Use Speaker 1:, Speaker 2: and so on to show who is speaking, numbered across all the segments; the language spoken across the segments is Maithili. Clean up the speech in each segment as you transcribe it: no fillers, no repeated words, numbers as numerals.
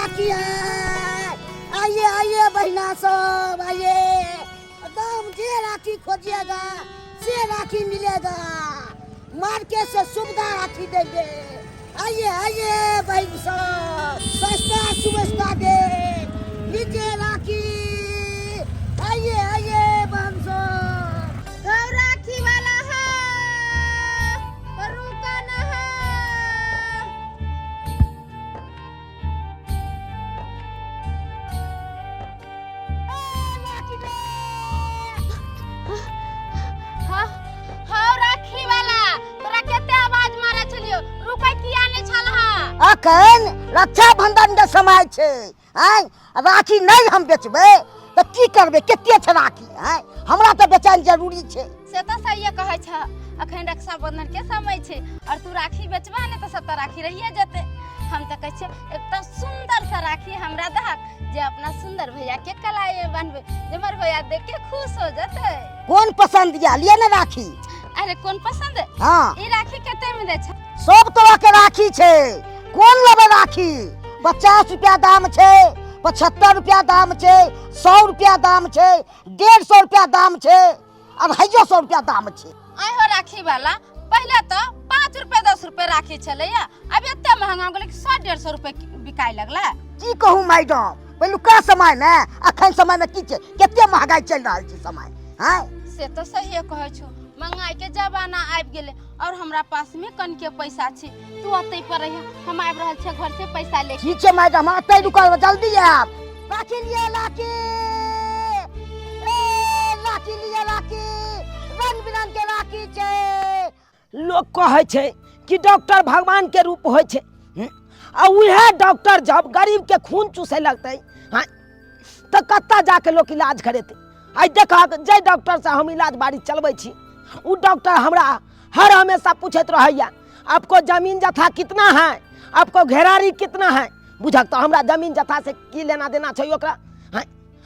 Speaker 1: राखी है। आइए आइए बहिना सब आइए, दाम जे राखी खोजिएगा से राखी मिलेगा, मार्केट से सुविधा राखी देंगे। आइए आइए बहन सब, सस्ता सुविधा दे लीजिए राखी। आइए आइए बहन सब।
Speaker 2: गौ राखी वाला है पर रुका न है। हाँ हाँ राखी वाला, तोरा केते आवाज मारे छलियो, रुकै किया नै छल? हाँ
Speaker 1: अखन रक्षाबंधन के समय छै, आँय राखी नहि हम बेचबै तऽ की करबै? कते छै राखी? आँय हमरा तऽ बेचनाइ जरूरी छै।
Speaker 2: से तऽ सहिए कहै छ, अखन रक्षाबंधन के समय छै और तू राखी बेचबा ने तऽ सबटा राखी रहिए जेतै। हम तऽ कहै छियै एकटा सुंदर सा राखी हमरा दहक जे अपना सुंदर भैया के कलाई में बांधबै, जे हमर भैया देख के खुश हो जेतै।
Speaker 1: कोन पसंद या लिए ने राखी।
Speaker 2: अरे कोन पसंद?
Speaker 1: हाँ।
Speaker 2: ई राखी कते में दै छ?
Speaker 1: सब तरह के राखी छै, कोन लेबै राखी? 50 रुपया दाम छै, 75 रुपया दाम छै, 100 रुपया दाम छै, 150 रुपया दाम छै, 250 रुपया दाम छै।
Speaker 2: आइ हो राखी वाला, पहले तो 5 रुपए 10 रुपए राखी छलैया, अब एते महंगा हो गेलै कि 100 150 रुपए बिकाय लगला।
Speaker 1: की कहू मैडम, पहिलुका समय में अखन समय में की छै, कते महंगाई चलि रहल छै समय। हैं
Speaker 2: से तो सहिए कहै छौ, महंगाई के जमाना आबि गेलै और हमरा पास में कनके पैसा छै। तू ओतै पर रहिया, हम आबि रहल छियै घर से पैसा लेके।
Speaker 1: ठीक छै मैडम, हम एतै रुकल, जल्दी आयब। राखी लिए राखी, ए राखी लिए राखी, रंग बिरंग के राखी छै।
Speaker 3: लोक कहै छै कि डॉक्टर भगवान के रूप होइ छै, आ उएह डॉक्टर जब गरीब के खून चूसै लगतै, हाँ, तऽ कतऽ जाके लोक इलाज करेतै? आइ देखहक, जाहि डॉक्टरसँ हम इलाज बारी चलबै छी ओ डॉक्टर हमरा हर हमेशा पूछैत रहैया, आपको जमीन जथा कितना है, आपको घेरारी कितना है। बुझक तऽ हमरा जमीन जथा से की लेना देना छै ओकरा? हाँ,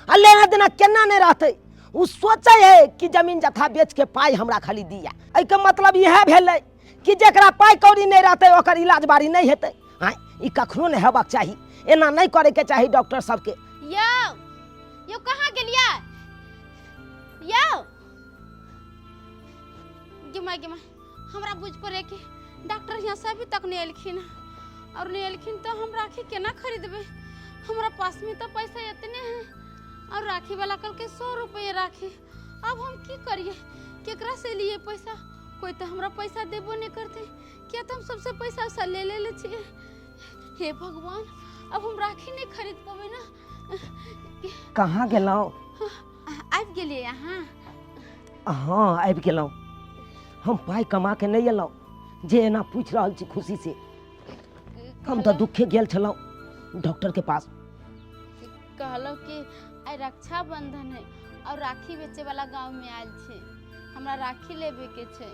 Speaker 3: आ लेना देना केना नहि रहतै? ओ सोचै है कि जमीन जथा बेच के पाइ हमरा खाली दिया। एहिके मतलब इएह भेलै कि जकरा पाइ कौड़ी नहि रहतै ओकर इलाज बारी नहि हेतै। आँय, ई कखनो नहि हेबाक चाही, एना नहि करैके चाही डॉक्टर सबके।
Speaker 2: यौ यौ, कहाँ गेलियै यौ? गिमा गिमा, हमरा बुझ पड़े कि डॉक्टर यहाँ से अभी तक नहीं एलखिन, और नहीं एलखिन तो हम राखी केना खरीदबे? हमरा पास में तो पैसा इतने हैं और राखी वाला कल के 100 रुपये राखी। अब हम की करिए, केकरा से लिए पैसा? कोई तो हमरा पैसा देबो नहीं करते, किया तो हम सबसे पैसा उसा ले ले ले छियै। हे भगवान, अब हम राखी नहीं खरीद पबै ना।
Speaker 3: कहाँ गेलहुँ?
Speaker 2: आबि गेलियै अहाँ?
Speaker 3: हँ, आबि गेलहुँ। हम पाइ कमा के नहि एलहुँ जे एना पूछि रहल छी खुशी से। हम तऽ दुखे गेल छलहुँ डॉक्टर के पास।
Speaker 2: कहलहुँ कि आइ रक्षाबंधन है और राखी बेचे वाला गांव में आयल छै, हमरा राखी लेबे के छै।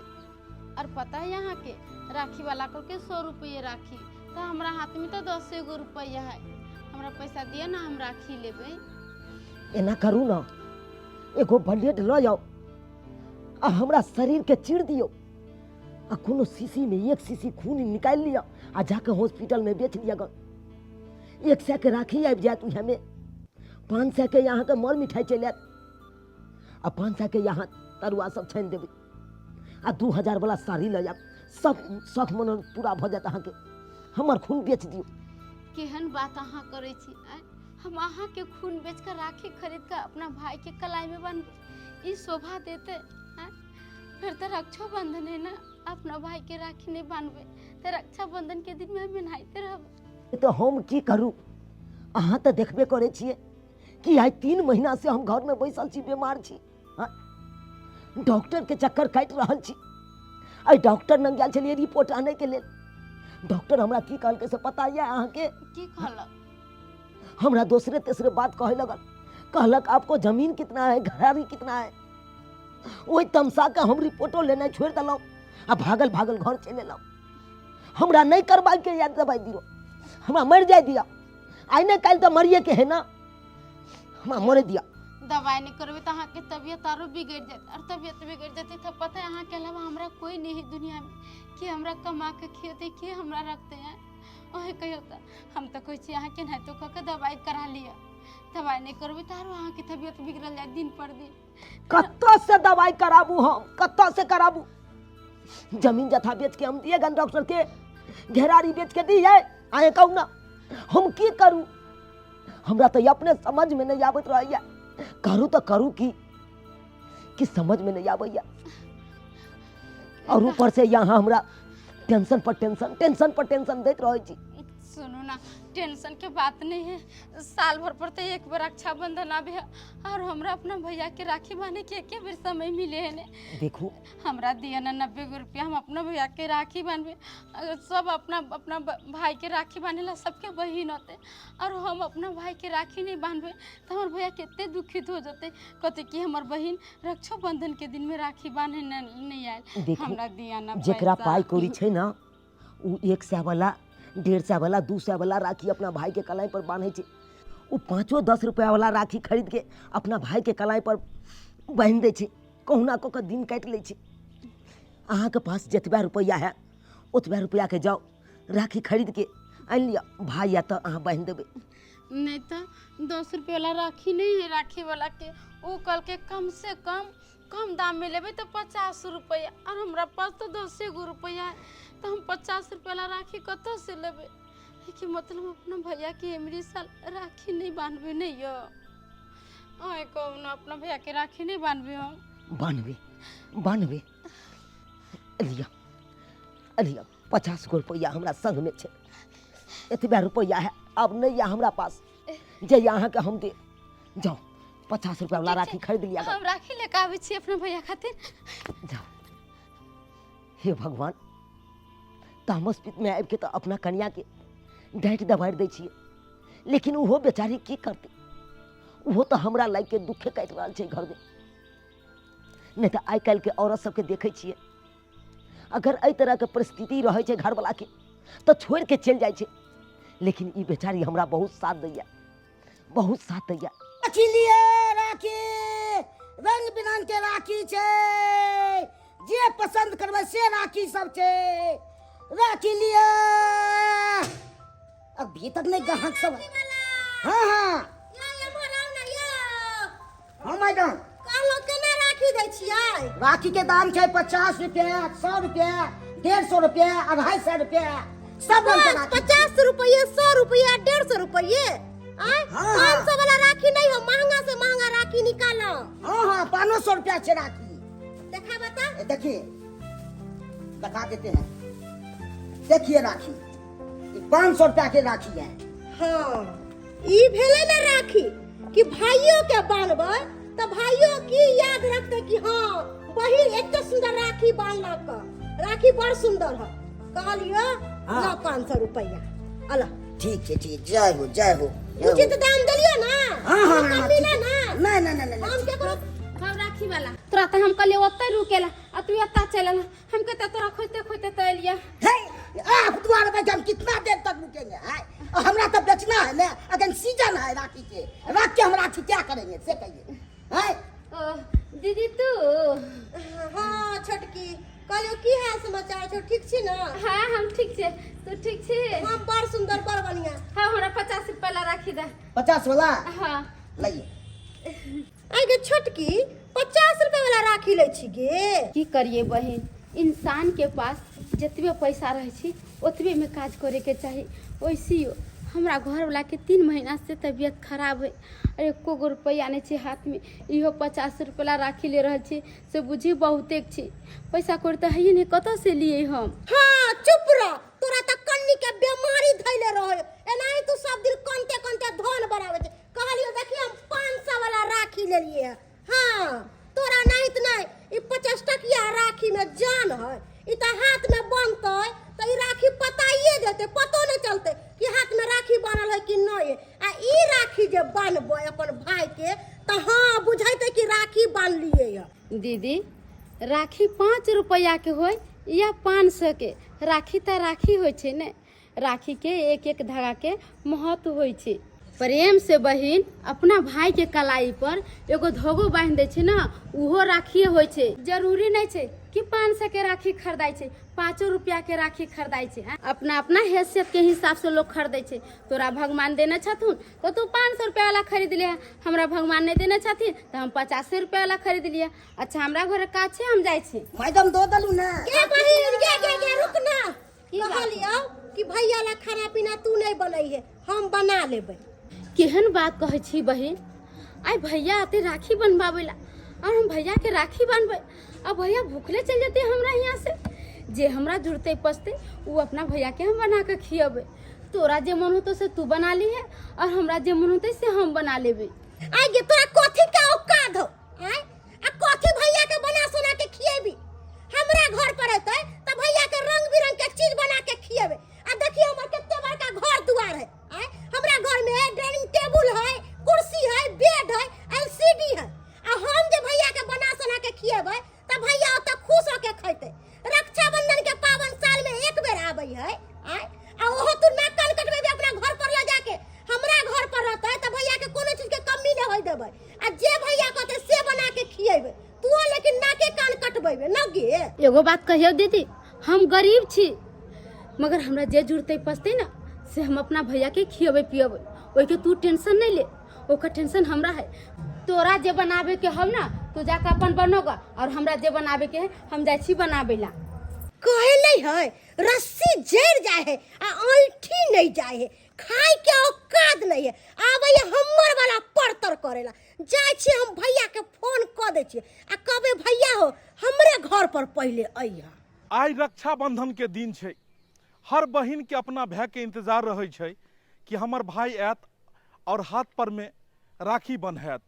Speaker 2: और पता है यहाँ के राखी वाला कहलकै 100 रुपये राखी, तो हमरा हाथ में तो 10 गो रुपया है। हमरा पैसा दिअ ना, हम राखी लेबै।
Speaker 3: एना करू ने, एगो ब्लेड लऽ जाउ आ हमरा शरीर के चीर दियौ आ कोनो शीशी में एक शीशी खून निकालि लिअ आ जाके हॉस्पिटल में बेच लिअ गन। 100 के राखी आबि जायत, उएहमे 500 के अहाँके मर मिठाइ चलि आयत आ 500 के यहाँ तरुआ सब छानि देबै आ 2000 वाला साड़ी लऽ जायब। सब शौख मनोरथ पूरा भऽ जायत अहाँके। हमर खून बेच दियौ।
Speaker 2: केहन बात अहाँ करै छी? आँय, हम अहाँके खून बेच कऽ राखी खरीद कऽ अपना भाई के कलाई में बांधबै, ई शोभा देतै? आँय, फिर तऽ रक्षाबंधन है ना, अपना भाई के राखी नहीं बांधबै तऽ रक्षाबंधन के दिन में हम एनाहिते रहबै।
Speaker 3: तऽ हम की करू? अहाँ तऽ देखबे करै छियै कि आइ 3 महीना से हम घरमे बैसल छी, बीमार छी, हाँ? डॉक्टर के चक्कर काटि रहल छी। आइ डॉक्टर लग गेल छलियै रिपोर्ट आनैके लेल। डॉक्टर हमरा की कहलकै से पता यऽ अहाँके?
Speaker 2: की कहलक?
Speaker 3: हमरा दोसरे तेसरे बात कहै लगल। कहलक आपको जमीन कितना है, घरारी कितना है। ओहि तमसा के हम रिपोर्टो लेनाइ छोड़ि देलहुँ आ भागल भागल घर चलि एलहुँ। हमरा नहि करबाके यऽ दबाइ दियौ, हमरा मरि जाय दिअ। आइ नहि काल्हि तऽ मरिएके है ना, हमरा मरे दिअ।
Speaker 2: दवाई नहीं करबे तो अहाँके तबियत आरो बिगड़ि जायत, और तबियत बिगड़ि जेतै तऽ पता है अहाँके अलावा हमरा कोई नहीं है दुनिया में कि हमरा कमा के खियेतै, कि हमरा रखतै। हैं अहेँ कहियौ तऽ हम तऽ कहै छी अहाँ केनाहितो कऽ कऽ दबाइ करा लिअ। दबाइ नहि करबै तऽ आरो अहाँके तबियत बिगड़ल जायत दिन पर दिन।
Speaker 3: कतऽ से दवाई कराबू हम, कतऽ से कराबू? जमीन जथा बेच के हम दिए गन डॉक्टर के, घेरारी बेच के दिए। अहें कहू ना हम की करू? हमरा तो अपने समझ में नहीं आबत रहैया, करू तो करू की, कि समझ में नहीं आबैया। और ऊपर से यहाँ हमरा टेंशन पर टेंशन, टेंशन पर टेंशन दैत रहै छी।
Speaker 2: सुनू ना, टेंशन के बात नहीं है, साल भर पर तो एक बार रक्षाबंधन आबे है और हमरा अपना भैया के राखी बांधे के एके बेर समय मिले है ने।
Speaker 3: देखू
Speaker 2: हमरा दिया ना 90 गो रुपया, हम अपना भैया के राखी बांधबे। अगर सब अपना अपना भाई के राखी बांधेला सबके बहिन होते और हम अपना भाई के राखी नहीं बांधबे तो हमर भैया कते दुखित हो जते, कहते कि हमर बहिन रक्षाबंधन के दिन में राखी बांधे नहीं आयल।
Speaker 3: देखू,
Speaker 2: हमरा दिया ना
Speaker 3: जेकरा
Speaker 2: पैसा।
Speaker 3: पाई कौड़ी छै ना, उ 100 वाला, 150 वाला, 200 वाला राखी अपना भाई के कलाई पर बांधे छै। उ 5-10 रुपया वाला राखी खरीद के अपना भाई के कलाई पर बांधि दै छै, कहुना कऽ कऽ दिन काटि लै छै। अहाँके पास जतबा रुपैआ है ओतबा रुपैआ के जाओ राखी खरीद के आनि लिअ, भाई आयत तऽ अहाँ बान्हि देबै।
Speaker 2: नहीं तो 10 रुपया वाला राखी नहीं है, राखी वाला के उ कहलकै कम से कम कम दाम में लेबै तऽ 50 रुपैआ और हमरा पास तो 10 गो रुपैआ है, तो हम 50 रुपया वाला राखी कतऽ से लेबै? कि मतलब अपना भैया के एमरी साल राखी नहीं बांधबे नहीं यो। अहें कहू ना अपना भैया के राखी नहीं बांधबे हम।
Speaker 3: बांधबे, बांधबे। लिअ, लिअ, 50 गो रुपैआ हमरा संग में छै, एतबा रुपैआ है, अब नहीं है हमरा पास जे अहाँके हम दे। जाओ 50 रुपया वाला
Speaker 2: ठीक छै।
Speaker 3: राखी खरीद लिया।
Speaker 2: हम राखी लेके आबै छी अपना भैया खातिर।
Speaker 3: जाओ। हे भगवान, तामस पित्त में आबि के तऽ अपना कनिया के डाँटि दबारि दै छियै, लेकिन ओहो बेचारी की करतै, ओहो तऽ हमरा लागि के दुखे काटि रहल छै घरमे। नहि तऽ आइ काल्हिके औरत सबके देखै छियै, अगर एहि तरहके परिस्थिति रहै छै घरवलाके तऽ छोड़ि के चलि जाइ छै, लेकिन ई बेचारी हमरा बहुत साथ दैया, बहुत साथ दैया।
Speaker 1: राखी लिअ, राखी, रंग बिरंग के राखी छै, जे पसंद करबै से राखी सब छै, राखी लिअ। अभी तक नहीं ग्राहक सब। हाँ हाँ हाँ मैडम।
Speaker 4: कहलहुँ केना राखी दै छियै?
Speaker 1: राखी के दाम छै 50 रुपया, 100 रुपया, 150 रुपया, 250 रुपया, सब रंग के राखी।
Speaker 4: 50 रुपये, 100 रुपया, 150 रुपये। आय?
Speaker 1: हाँ।
Speaker 4: 500 वाला राखी नहीं हो, महंगा से महंगा राखी निकालो।
Speaker 1: हाँ हाँ, 500 रुपया से राखी।
Speaker 4: देखा बता।
Speaker 1: ए, देखिए दिखा देते हैं, देखिए राखी, ये 500 रुपया के राखी है।
Speaker 4: हाँ, ई भेलै ना राखी कि भाइयों के बांधबै तऽ भाइयों की याद रखतै कि हाँ बहिन एते सुंदर राखी बांधलक, राखी बड़ सुंदर है। कहलियो
Speaker 1: हाँ।
Speaker 4: ल 500 रुपया अल।
Speaker 1: ठीक है, ठीक, जय हो, जय हो, जय हो।
Speaker 4: उचित दाम देलियो ना?
Speaker 1: हाँ, हाँ,
Speaker 4: कम
Speaker 1: हाँ,
Speaker 4: मिले
Speaker 1: ठीक।
Speaker 4: ना?
Speaker 1: नहीं, नहीं, नहीं, नहीं,
Speaker 4: हम केकरो
Speaker 2: हम राखी वाला तोरा तऽ हम कहलियै ओतै रुकेला आ तू एतऽ चलि एलह, हम कहते तोरा खोजते खोजते तऽ एलियै।
Speaker 1: हे, आप द्वार पे हम कितना देर तक रुकेंगे? हैं? और हमरा तो बेचना है ना, अगर सीजन है राखी के, राख के हम राखी क्या करेंगे से कहिए। हैं?
Speaker 2: ओ, दीदी तू?
Speaker 4: हाँ छोटकी, कहलियो की हाल समाचार छौ, ठीक छी ना?
Speaker 2: हाँ हम ठीक छी, तू ठीक छी?
Speaker 4: हम बड़ सुंदर, बड़ बढ़िया।
Speaker 2: हाँ हमरा 50 रुपया ला राखी दे।
Speaker 1: 50 वाला?
Speaker 2: हाँ।
Speaker 1: लाइए।
Speaker 4: आइ गे छोटकी, 50 रुपया वाला राखी लै छी गे।
Speaker 2: की करिए बहिन, इंसान के पास जतबे पैसा रहै छै ओतबे में काज करे के चाही। वैसियो हमरा घरवाला के 3 महीना से तबियत खराब है, अरे एको गो रुपैआ नहीं छै हाथ में, इहो 50 रुपया ला राखी ले रहल छी से बुझी बहुते छै, पैसा कौड़ी तऽ है नहीं, कतऽ से लिए हम?
Speaker 4: हाँ चुप रह, तोरा तऽ कन्नी के बीमारी धैले रहे, एनाही तू सब दिन कनते कनते धन बढ़ावे छै। कहलियो देखिए हम 500 वाला राखी लेलिए। हाँ तोरा नहीं त नहीं, ई 50 टकिया राखी में जान है, ई त हाथ में बनतै त ई राखी पताइए देते, पतो नहीं चलते कि हाथ में राखी बान्हल है कि नहीं। आ ई राखी जे बान्हबै अपन भाई के त हाँ बुझैते कि राखी बान्हलिए है।
Speaker 2: दीदी राखी 5 रुपया के होय या 500 के, राखी त राखी होय छै ने, राखी के एक एक धागा के महत्व होय छै। प्रेम से बहिन अपना भाई के कलाई पर एगो धोगो बांधि दै छै ने, उहो राखिए होइ छै। जरूरी नहीं छै कि 500 के राखी खरीदाइ छै, 5 रुपया के राखी खरीदाइ छै। अपना अपना हैसियत के हिसाब से लोग खरीदै छै। तोरा भगवान देने छथुन तो तू 500 रुपया वाला खरीद ले, हमरा भगवान नहीं देने छथिन तो हम 50 रुपया वाला खरीद लिए। अच्छा हमरा घर काज छै, हम जाइ छी।
Speaker 1: मैडम दो देलू ने।
Speaker 4: गे बहिन, गे गे गे, रुक ना।
Speaker 2: की बात?
Speaker 4: कहलियौ कि भैया ला खाना पीना तू नहीं बनैहे, हम बना लेबै।
Speaker 2: केहन बात कहै छी बहिन, आइ भैया आते राखी बनबाबै ला और हम भैया के राखी बनबै आ भैया भूखले चलि जेतै हमरा यहाँ से। जे हमरा जुड़तै पचतै ओ अपना भैया के हम बना के खियेबै। तोरा जे मन होतौ से तू बना लीहे और हमरा जे मन होतै से हम बना लेबै।
Speaker 4: आइ गे तोरा कथी के औकात हौ? आइ आ कथी भैया के बना सोना के खियेबी? हमरा घर पर एतै त भैया के रंग बिरंग के चीज बना के खियेबै। आ देखियो हमर कते बड़का घर दुआर है। आइ हमरा घर में ड्राइंग टेबुल है, कुर्सी है, बेड है, एलसीडी है। आ हम जे भैया के बना सोना के खियेबै त भैया ओतऽ खुश होके खैतै। रक्षाबंधन के पावन साल में एक बेर आबै है। आइ आ ओहो तू नाक कान कटबेबी अपना घर पर ल जाके। हमरा घर पर रहतै त भैया के कोनो चीज के कमी नहि होय देबै आ जे भैया कहतै से बना के खियेबै। तू लेकिन नाके कान कटबेबे न गे।
Speaker 2: एगो बात कहियौ दीदी, हम गरीब छी मगर हमरा जे जुड़तै पचतै ने से हम अपना भैया के खियेबै पियेबै। ओहिके तू टेंशन नहीं ले, ओकर टेंशन हमरा है। तोरा जे बनाबे के हौ ना तू जाके अपन बनोगा और हमरा जे बनाबे के है हम जाइ छी बनाबे ला।
Speaker 4: कहे नहीं है रस्सी जड़ जाए है आ ऐंठी नहीं जाए है, खाए के औकात नहीं है। आबै है हमर वाला परतर करेला। जाइ छी हम भैया के फोन क दै छी आ कहबै भैया हो हमरे घर पर पहिले अइहा।
Speaker 5: आइ रक्षाबंधन के दिन छै, हर बहिन के अपना भाई के इंतजार रहै छै कि हमर भाई आयत और हाथ पर में राखी बन्हायत।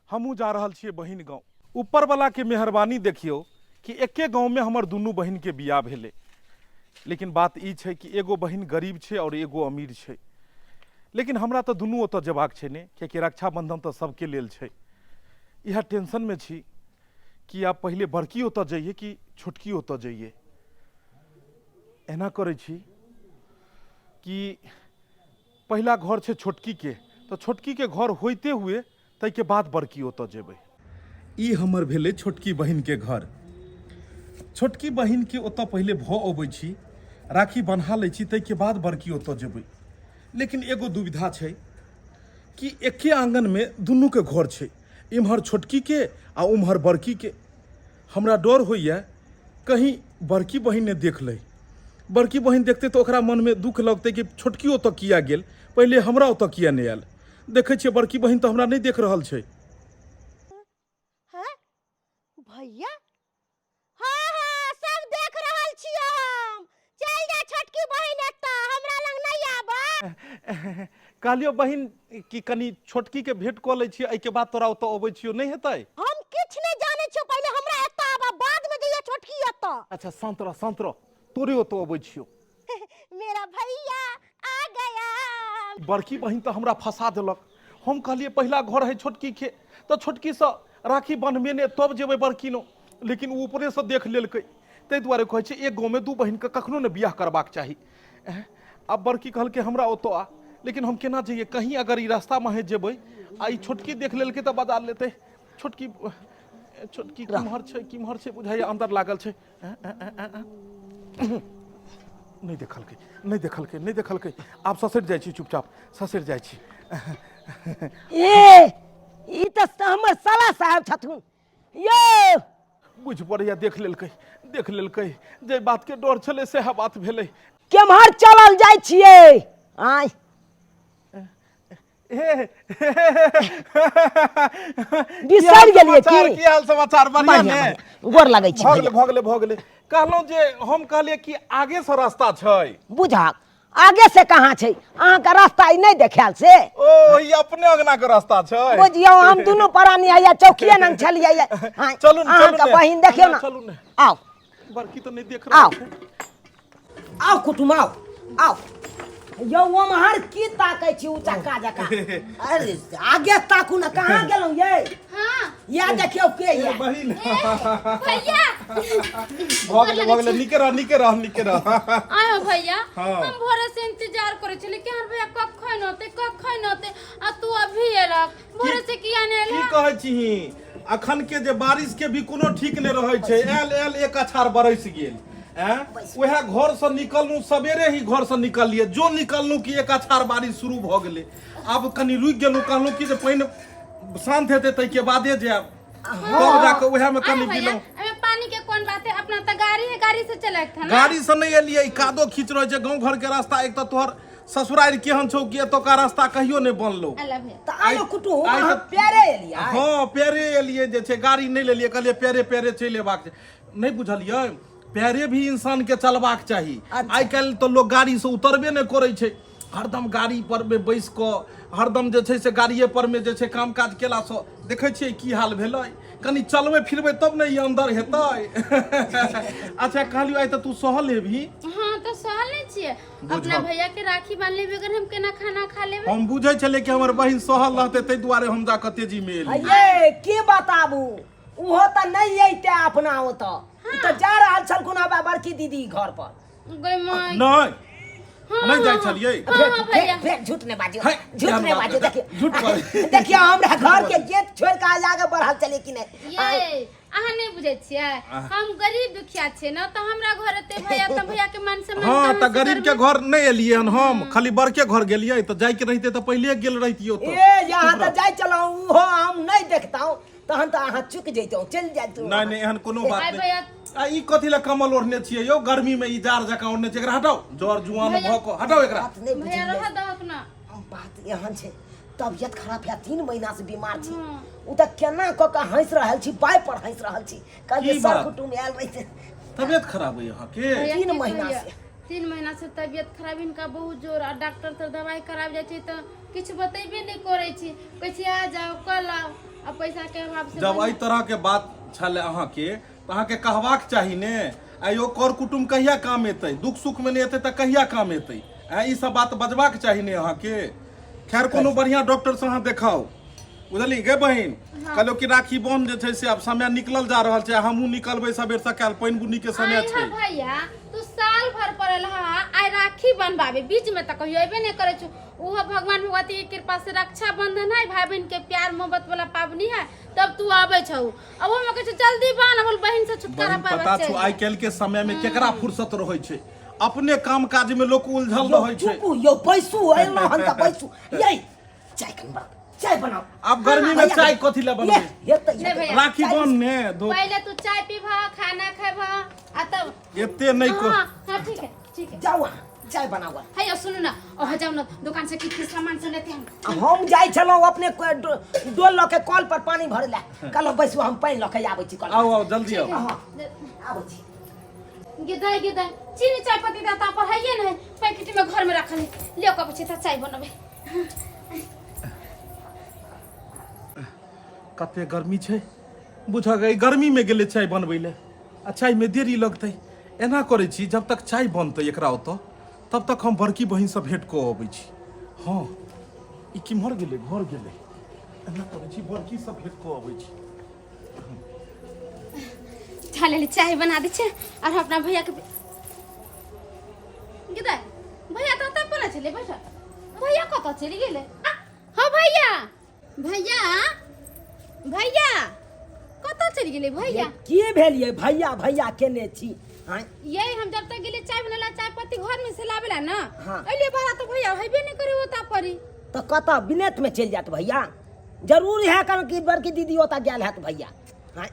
Speaker 5: हमहूँ जा रहल छियै बहिन गाँव। ऊपर वाला के मेहरबानी देखियौ कि एके गाँव में हमर दुनू बहिन के बियाह भेलै, लेकिन बात ई छै कि एगो बहिन गरीब छै और एगो अमीर छै। लेकिन हमरा तऽ दुनू ओतऽ जेबाक छै ने, कियाकि रक्षाबंधन तऽ सबके लेल छै। इएह टेंशनमे छी कि आब पहिले बड़की ओतऽ जइए कि छोटकी ओतऽ जइए। एना करै छी कि पहिला घर छै छोटकीके, तऽ छोटकीके घर होइते हुए ताहिके बाद बड़की ओतऽ जेबै। ई हमर भेलै छोटकी बहिनके घर। छोटकी बहिनके ओतऽ पहिले भऽ अबै छी, राखी बन्हा लै छी, ताहिके बाद बड़की ओतऽ जेबै। लेकिन एगो दुविधा छै कि एके आङ्गनमे दुनूके घर छै, इम्हर छोटकीके आ उम्हर बड़कीके। हमरा डर होइए कहीं बड़की बहिन ने देख लै। बड़की बहिन देखतै तऽ ओकरा मनमे दुख लगतै कि छोटकी ओतऽ किया गेल, पहिले हमरा ओतऽ किया नहि आयल। देखै छियै बड़की बहिन तऽ हमरा नहि देख रहल छै।
Speaker 4: हैं भैया? हाँ हाँ सब देख रहल छियै हम। चल जा छोटकी बहिन एतऽ, हमरा लग नहीं आबऽ।
Speaker 5: कहलियौ बहिन कि कनि छोटकी के भेंट कऽ लै छियै, एहिके बाद तोरा ओतऽ अबै छियौ, नहि हेतै?
Speaker 4: हम किछु नहि जानै छियौ, पहिले हमरा एतऽ आबऽ, बाद में जइयै छोटकी एतऽ।
Speaker 5: अच्छा शांत रह, शांत रह, तोरे ओतऽ अबै छियौ।
Speaker 4: मेरा भैया आ गया।
Speaker 5: बड़की बहिन तऽ हमरा फंसा देलक। हम कहलियै पहिला घर है छोटकी के, तऽ छोटकीसँ राखी बन्हबेने तब जेबै बड़की नो, लेकिन ओ ऊपरेसँ देख लेलकै। ताहि दुआरे कहै छै एक गाँवमे दू बहिनके कखनो ने बियाह करबाक चाही। आब बड़की कहलकै हमरा ओतऽ आ, लेकिन हम केना जइयै? कहीं अगर ई रास्तामे हे जेबै आ ई छोटकी देख लेलकै तऽ बजा लेतै। छोटकी छोटकी किम्हर छै, किम्हर छै बुझाइए अन्दर लागल छै। नहि देखलकै, नहि देखलकै, नहि देखलकै। आब ससरि जाइ छी, चुपचाप ससरि जाइ छी।
Speaker 3: ए ई तऽ हमर साला साहब छथुन यौ।
Speaker 5: बुझि पड़ैया देख लेलकै, देख लेलकै। जे बातके डर छलै सएह बात भेलै।
Speaker 3: केम्हर चलल जाइ छियै? आँय
Speaker 5: हे
Speaker 3: बिसरि गेलियै की?
Speaker 5: की हाल समाचार? बढ़िया
Speaker 3: बढ़िया
Speaker 5: ने?
Speaker 3: बढ़िया। गोर लगै छी
Speaker 5: भऽ गेलै,
Speaker 3: भैया।
Speaker 5: भऽ गेलै, भऽ गेलै। कहलहुँ जे हम कहलियै कि आगे से रास्ता छै।
Speaker 3: बुझक आगे से कहाँ छै? अहाँके रास्ता ई नहि देखायल से?
Speaker 5: ओ ई अपने अंगना के रास्ता छै।
Speaker 3: बुझियौ हम दुनू प्राणी हैया चौकिए नंग छलियै ये। हाँ,
Speaker 5: चलू ने, चलू
Speaker 3: अहाँके
Speaker 5: ने।
Speaker 3: बहिन देखियौ ने।
Speaker 5: चलू ने।
Speaker 3: आउ
Speaker 5: बड़की तऽ नहि देख
Speaker 3: आउ।
Speaker 5: रहल छै।
Speaker 3: आउ कुटुम, आउ आउ यौ। ओम्हर की ताकै छी उचक्का जकाँ? अरे आगे ताकू ने, कहाँ गेलहुँ ये?
Speaker 2: हाँ
Speaker 3: या देखियौ के ये।
Speaker 5: बहिन
Speaker 2: भैया।
Speaker 5: भऽ गेलै, भऽ गेलै। नीके रह, नीके रह, नीके रह।
Speaker 2: आयो भैया।
Speaker 5: हाँ।
Speaker 2: हम भोरे से इंतजार करे छली कि हमर भैया कखन औते, कखन औते, आ तू अभी एलक। भोरे से किया नहीं
Speaker 5: की
Speaker 2: एलक?
Speaker 5: कहै छीही, अखन के जे बारिश के भी कोनो ठीक नहि रहै छै। आयल आयल एक अछार बरसि गेल। आँय, उएह घरसँ निकललहुँ, सवेरे ही घरसँ निकललियै, जो निकललहुँ कि एक अछार बारिश शुरू भऽ गेलै। आब कनि रुकि गेलहुँ, कहलहुँ कि जे पानि शान्त हेतै ताहिके बादे जायब, तब जाकऽ उएहमे
Speaker 2: आयो
Speaker 5: कनि
Speaker 2: भैया,
Speaker 5: गेलहुँ।
Speaker 2: एमे पानी के कौन बात है? अपना तो गाड़ी है, गाड़ी से चले था ना।
Speaker 5: गाड़ी से नहि एलियै, ई कादो खींच रहल छै गाँव घर के रास्ता। एक तऽ तोहर ससुरारि केहन छौ कि एतौका रास्ता कहियो नहि बनलौ।
Speaker 2: अल्लाह भैया।
Speaker 3: तऽ आयो कुटुम,
Speaker 5: आइ
Speaker 3: अहाँ प्यारे एलियै?
Speaker 5: हँ, पैरे एलियै जे छै, गाड़ी नहि लेलियै। कहलियै पैरे पैरे चलि एबाक छै। नहि बुझलियै, पैरे भी इंसान के चलबाक चाही।
Speaker 3: अच्छा।
Speaker 5: आइ काल्हि तऽ लोक गाड़ी से उतरबे नहि करै छै। हरदम गाड़ी पर मे बैस कऽ, हरदम जे छै से गाड़िए पर मे जे छै काम काज केलासँ देखै छियै की हाल भेलै। कनि चलबै फिरबै तब ने ई अन्दर हेतै। अच्छा, कहलियौ आइ तऽ तू सहल हेबही?
Speaker 2: हाँ, तो सहल नहीं छियै। अपना भैया के राखी बांधले बगैर हम केना खाना खा लेबै?
Speaker 5: हम बुझै छलियै कि हमर बहिन सहल रहतै, ताहि दुआरे हम जाकऽ तेजी मे एलियै।
Speaker 3: ये की बताबू, ओहो तऽ नहि अइते अपना ओतऽ, ओ तऽ जा रहल छलखुन हँ बड़की दीदी घर पर।
Speaker 2: गई माय।
Speaker 5: नहि।
Speaker 2: हाँ,
Speaker 5: नहि जाइ
Speaker 2: हाँ,
Speaker 5: छलियै।
Speaker 2: हाँ, हाँ, भैया।
Speaker 3: फेर फेर झूठ नहि बाजियौ।
Speaker 5: है,
Speaker 3: झूठ
Speaker 5: केहन
Speaker 3: नहि
Speaker 5: बात
Speaker 3: बाजियौ।
Speaker 5: है?
Speaker 3: देखियौ,
Speaker 5: झूठ बाजै।
Speaker 3: देखियौ, हमरा घर के गेट छोड़ि कऽ आगे बढ़ल चलिए कि नहि?
Speaker 2: ये अहाँ नहीं बुझै छियै, हम गरीब दुखिया छियै ना, तऽ हमरा घर एते भैया तऽ भैया के मान सम्मान
Speaker 5: हँ,
Speaker 2: कहाँ
Speaker 5: तऽ
Speaker 2: से
Speaker 5: गरीब के
Speaker 2: करबै?
Speaker 5: घर नहि एलियै हन हम, खाली बड़के घर गेलियै। तऽ जाइके रहितै तऽ पहिले गेल रहितियै ओतऽ।
Speaker 3: ए, यहाँ तऽ जाइ छलहुँ, ओहो हम नहि देखतहुँ तहन तऽ अहाँ चुकि जैतहुँ, चलि जाइतहुँ।
Speaker 5: नहि नहि, एहन कोनो बात
Speaker 2: आइ
Speaker 5: नहि।
Speaker 2: भैया।
Speaker 5: आ ई कथी लए कमल ओढ़ने छियै यौ? गर्मी में ई जाड़ जकाँ ओढ़ने छियै। एकरा हटाउ, जर जुआन
Speaker 2: भैया-
Speaker 5: भऽ कऽ हटाउ एकरा।
Speaker 3: बात नहि
Speaker 2: भैया,
Speaker 3: बुझलियै।
Speaker 2: रह दहक ना।
Speaker 3: बात एहन छै, तबियत खराब है, 3 महीना से बीमार छी।
Speaker 2: हाँ।
Speaker 3: ओ तऽ केना कऽ कऽ हँसि रहल छी, बाइ पर हँसि रहल छी। कहलियै
Speaker 5: की
Speaker 3: सर
Speaker 5: बात?
Speaker 3: कुटुम्ब आयल रहिते।
Speaker 5: तबियत खराब अइ अहाँके?
Speaker 2: भैया,
Speaker 3: 3
Speaker 2: की
Speaker 3: महीना
Speaker 2: कहियै?
Speaker 3: से।
Speaker 2: 3 महीना से तबियत खराब हिनका बहुत जोर, आ डॉक्टर से दवाई कराबि जाइ छै तऽ किछु बतेबे नहि करै छै। कहै छै आ जाओ, कल आओ, आ पैसा के अभाव से
Speaker 5: जब एहि तरह के बात छलै अहाँके तऽ अहाँके कहबाक चाही ने। आ यौ, कर कुटुम्ब कहिया काम एतै? दुख सुख मे नहि एतै तऽ कहिया काम एतै? आ ई सब बात बजबाक चाही ने अहाँके। खैर, कोनो बढ़िआँ डॉक्टर से अहाँ देखाउ, बुझलियै गे बहिन? कहलहुँ कि राखी बन्ध जे छै से आब समय निकलल जा रहल छै। हमहूँ निकलबै सबेर सकाल, पानि बुनी के समय
Speaker 2: आइ
Speaker 5: छै।
Speaker 2: हा भैया, तू साल भर पड़ल हा, आइ राखी बनवाबे, बीच में तऽ कहियो अयबे नहि करै छौ। ओहो भगवान भगवती के कृपा से रक्षा बंधन है, भाई बहन के प्यार मोहब्बत वाला पाबनी है, तब तू आबै छौ। अब हम कहै छौ जल्दी बान, हमर बहन से छुटकारा
Speaker 5: बहिन,
Speaker 2: पाबै।
Speaker 5: पता छौ, आइ काल्हि के समय में केकरा फुर्सत रहै छै? अपने काम काज में लोक उलझल
Speaker 3: यौ,
Speaker 5: रहै छै।
Speaker 3: चुपू यौ, बैसू। एलहुँ हन तऽ बैसू। यै, चाय कनि बनाउ, चाय बनाउ।
Speaker 5: आब गर्मी में
Speaker 3: भैया,
Speaker 5: चाय कथी लए बनबै?
Speaker 3: ये, हेतै,
Speaker 2: नहीं
Speaker 3: हेतै।
Speaker 2: भैया।
Speaker 5: राखी
Speaker 3: चाय
Speaker 5: बन ने दो।
Speaker 2: पहले तू चाय पीबह, खाना खेबह, आ तब
Speaker 5: एते नहि
Speaker 2: हाँ हाँ, ठीक है, ठीक है।
Speaker 3: जाउ अहाँ, चाय बनाउ।
Speaker 2: है सुनू ना, ओह जाउ ना दुकान से किछु सामान सब लेते हम।
Speaker 3: हम जाइ छलहुँ अपने डोल लऽ के कल पर पानी भरै लए। कहलहुँ बैसू, हम पानि लऽ के आबै छी कल।
Speaker 5: आओ आओ, जल्दी आओ।
Speaker 3: हाँ, आबै छी।
Speaker 2: गिदाई गिदाई, चीनी चाय पत्ती दाता पर है ये नहीं, पैकेट में घर में रखल है, ले कब छै त चाय बनबे।
Speaker 5: कते गर्मी छै, बुझ गई, गर्मी में गेलै चाय बनबै लए आ चाय में देरी लगतै। एना करै छी, जब तक चाय बनतै एकरा ओतऽ तब तक हम बड़की बहिनसँ भेँट कऽ अबै छी। हँ, ई किम्हर गेलै? घर गेलै। एना करै छी, बड़कीसँ भेँट कऽ अबै छी।
Speaker 2: ठा लेली, चाय बना दै छै और हम अपना भैया के गिदाई, भैया तऽ ओतऽ कोना छलै बैठल? भैया कतऽ चलि गेलै? आ, हँ भैया, भैया, भैया कतऽ चलि गेलै भैया?
Speaker 3: की भेल ये, भैया भैया केने छी? आँय?
Speaker 2: ये हम जब तक गेलियै चाय बनेला, चाय पत्ती घर में से लाबेला ना,
Speaker 3: हाँ।
Speaker 2: अइले बड़ा तो भैया हेबे नहीं करे ओता परी।
Speaker 3: तऽ कतऽ विनेत में चलि जायत भैया? जरूर है, कारण कि बड़की दीदी ओतऽ गेल हैत भैया। आँय?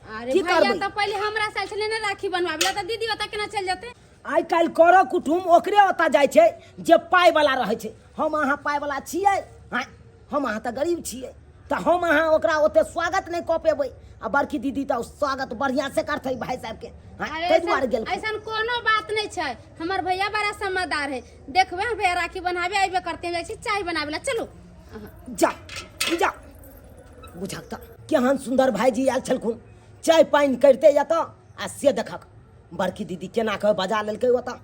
Speaker 2: अरे
Speaker 3: की
Speaker 2: भैया,
Speaker 3: करबै?
Speaker 2: तऽ पहिले हमरा से छलै ने राखी बनवाबेला, तऽ दीदी ओता केना चलि जेतै?
Speaker 3: आइ काल्हि करो कुटुम ओकरे ओतऽ जाइ छै जे पाइवला रहै छै। हम अहाँ पाइवला छियै? आँय, हम अहाँ तऽ गरीब छियै, तऽ हम अहाँ ओकरा ओते स्वागत नहि कऽ पेबै, आ बड़की दीदी तऽ स्वागत बढ़िआँ से करतै भाय साहबके। आँय,
Speaker 2: अरे
Speaker 3: ताहि दुआरे गेल।
Speaker 2: ऐसन कोनो बात नहीं छै, हमर भैया बड़ा समझदार है। देखबै, हम भैया राखी बनाबे अबे करते। हम जाइ छी चाय बनाबे ला, चलू अहाँ।
Speaker 3: जा जा। बुझक तऽ केहन सुन्दर भायजी आयल छलखुन, चाय पानि करिते एतऽ, आ से देखक बड़की दीदी केना कऽ बजा लेलकै ओतऽ।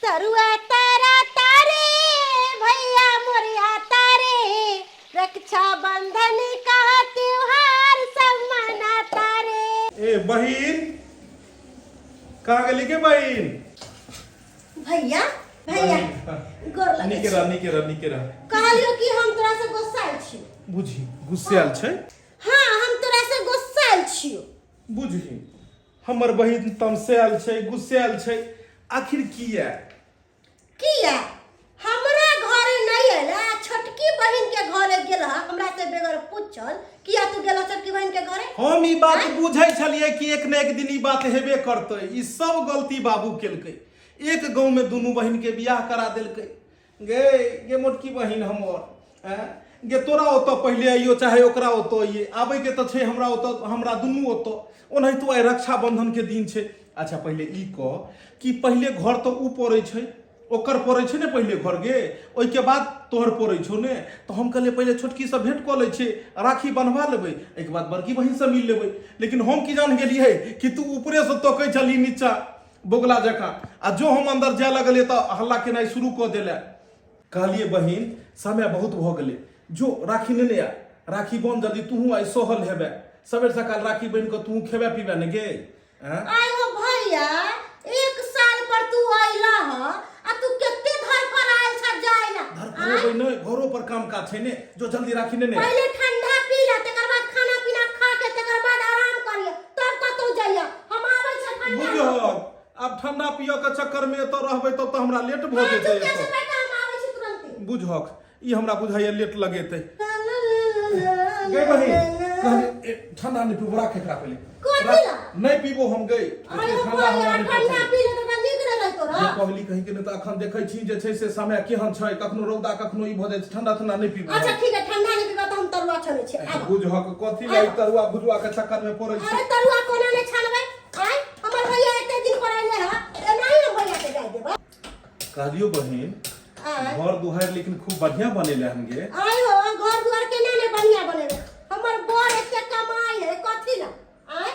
Speaker 4: तरुआ तारा तारे भैया मोरिया तारे, रक्षा बंधन का त्योहार सब मनाता रे।
Speaker 5: ए बहिन, कहाँ गेली के बहिन?
Speaker 4: भैया, भैया, गोर लगै
Speaker 5: नीके
Speaker 4: छी।
Speaker 5: रह, नीके रह, नीके रह।
Speaker 4: कहलियो कि हम तोरा से गुस्सायल छी।
Speaker 5: बुझी गुस्सायल छै?
Speaker 4: हाँ, हम तोरा से गुस्सायल छी।
Speaker 5: बुझी हमर बहिन तमसायल छै, गुस्सायल छै, आखिर किया?
Speaker 4: किया हमरा घरे नहीं आयल आ छोटकी बहिन के घरे गेल ह, हमरा से बगैर पूछल किया तू गेल छोटकी बहिन के घरे?
Speaker 5: हम ई बात बुझै छलियै कि एक ने एक दिन ई बात हेबे करतै। ई सब गलती बाबू केलकै, एक गाँव में दुनू बहिन के बियाह करा देलकै। गे गे मोटकी बहिन हमर, आँय गे, तोरा ओतऽ पहिले अइयो चाहे ओकरा ओतऽ अइये, आबैके तऽ छै हमरा ओतऽ, हमरा दुनू ओतऽ। ओनाहितो आइ रक्षाबंधन के दिन छै। अच्छा पहिले ई कह कि पहिले घर तऽ उ पड़ै छै, ओकर पड़ै छै ने पहिले घर गे, ओहिके बाद तोहर पड़ै छौ ने। तऽ हम कहलियै पहिले छोटकीसँ भेँट कऽ लै छियै, राखी बन्हवा लेबै, एहिके बाद बड़की बहिनसँ मिल लेबै। लेकिन हम की जान गेलियै कि तू ऊपरेसँ तकै छलही नीचा बोगला जकाँ, आ जो हम अन्दर जाय लगलियै तऽ हल्ला केनाइ शुरू कऽ देले। कहलियै बहिन समय बहुत भऽ गेलै, जो राखी नेने आ, राखी बन जल्दी, तूहूँ आइ सहल हेबे, सबेर सकाल राखी बनि कऽ तूहूँ खेबे पीबे ने गे। आँय?
Speaker 4: आइ हो भैया, एक साल पर तू अइला ह आ तू कते धर पर आयल छ जाय ला?
Speaker 5: धरफड़ेबै नहि, घरो पर काम काज छै ने, जो जल्दी राखी नेने आ।
Speaker 4: पहिले ठंडा पी ला, तकर बाद खाना पीना खा के तकर बाद आराम करिय, तब कतौ जइय। हम आबै छ ठंडा।
Speaker 5: बुझहक आब ठंडा पियऽ के चक्कर में एतऽ रहबै तब तऽ हमरा लेट भऽ
Speaker 4: हाँ,
Speaker 5: जेतै।
Speaker 4: चुपचाप से
Speaker 5: एतऽ
Speaker 4: बैठ, हम आबै छी तुरंते।
Speaker 5: बुझहक ई हमरा बुझाइया लेट लगेतै। गई बहिन, कहली ए, ठंडा नहीं पीबो, राख एकरा पहिले।
Speaker 4: कथी
Speaker 5: राख,
Speaker 4: ला?
Speaker 5: नहीं पीबो हम गई।
Speaker 4: अरे
Speaker 5: एते ठंडा
Speaker 4: भैया,
Speaker 5: हमरा नहीं
Speaker 4: ठंडा
Speaker 5: पसंद।
Speaker 4: पी ले तऽ नीक नहि रहतौ
Speaker 5: जे
Speaker 4: रे।
Speaker 5: कहली कहीं के नहीं, तऽ अखन देखै छी जे छै से समय केहन छै, कखनो रौदा कखनो ई भऽ जाइ छै, ठंडा ठंडा नहीं पीबो।
Speaker 4: अच्छा ठीक है, ठंडा नहीं पीबा तऽ हम तरुआ छानै छी, आब।
Speaker 5: बुझहक कथी ला ई तरुआ भुजुआ के चक्कर में पड़ै
Speaker 4: अरे
Speaker 5: छै।
Speaker 4: तरुआ कोना नहि छानबै? आय हमर भैया एते दिन पर अइले ह, एनाही हम भैया के जाय देबै?
Speaker 5: कहलियो बहिन,
Speaker 4: आय।
Speaker 5: घर दुहारि लेकिन खूब बढ़िया बनेले हन गे।
Speaker 4: आय हो, घर दुआर केना ने बढ़िया बनेबै? हमर बर एते कमाई है कथी ला? आय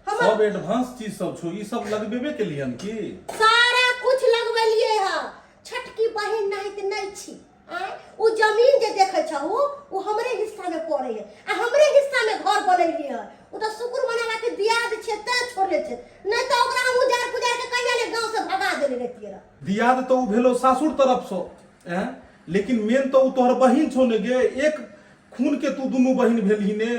Speaker 4: हमर
Speaker 5: सब एडवांस चीज सब छौ, ई सब लगबेबे केलियन की?
Speaker 4: सारा कुछ लगबेलिए ह। छटकी बहिन नहीं त नहीं छी। आय उ जमीन जे देखै छहु उ हमरे हिस्सा में पड़े है आ हमरे हिस्सा में घर बनेलिए है। उ त शुक्र मनावा के दियाद छे तैं छोड़ले छे, नहीं त ओकरा हम उजार पुजार के कहिया ने गांव से भगा देले रहतिए रह।
Speaker 5: दियाद तो उ भेलो सासुर तरफ से, हैं, लेकिन मेन तो उ तोहर बहिन छौ ने गे, एक खून के तू दुनू बहिन भेलही ने,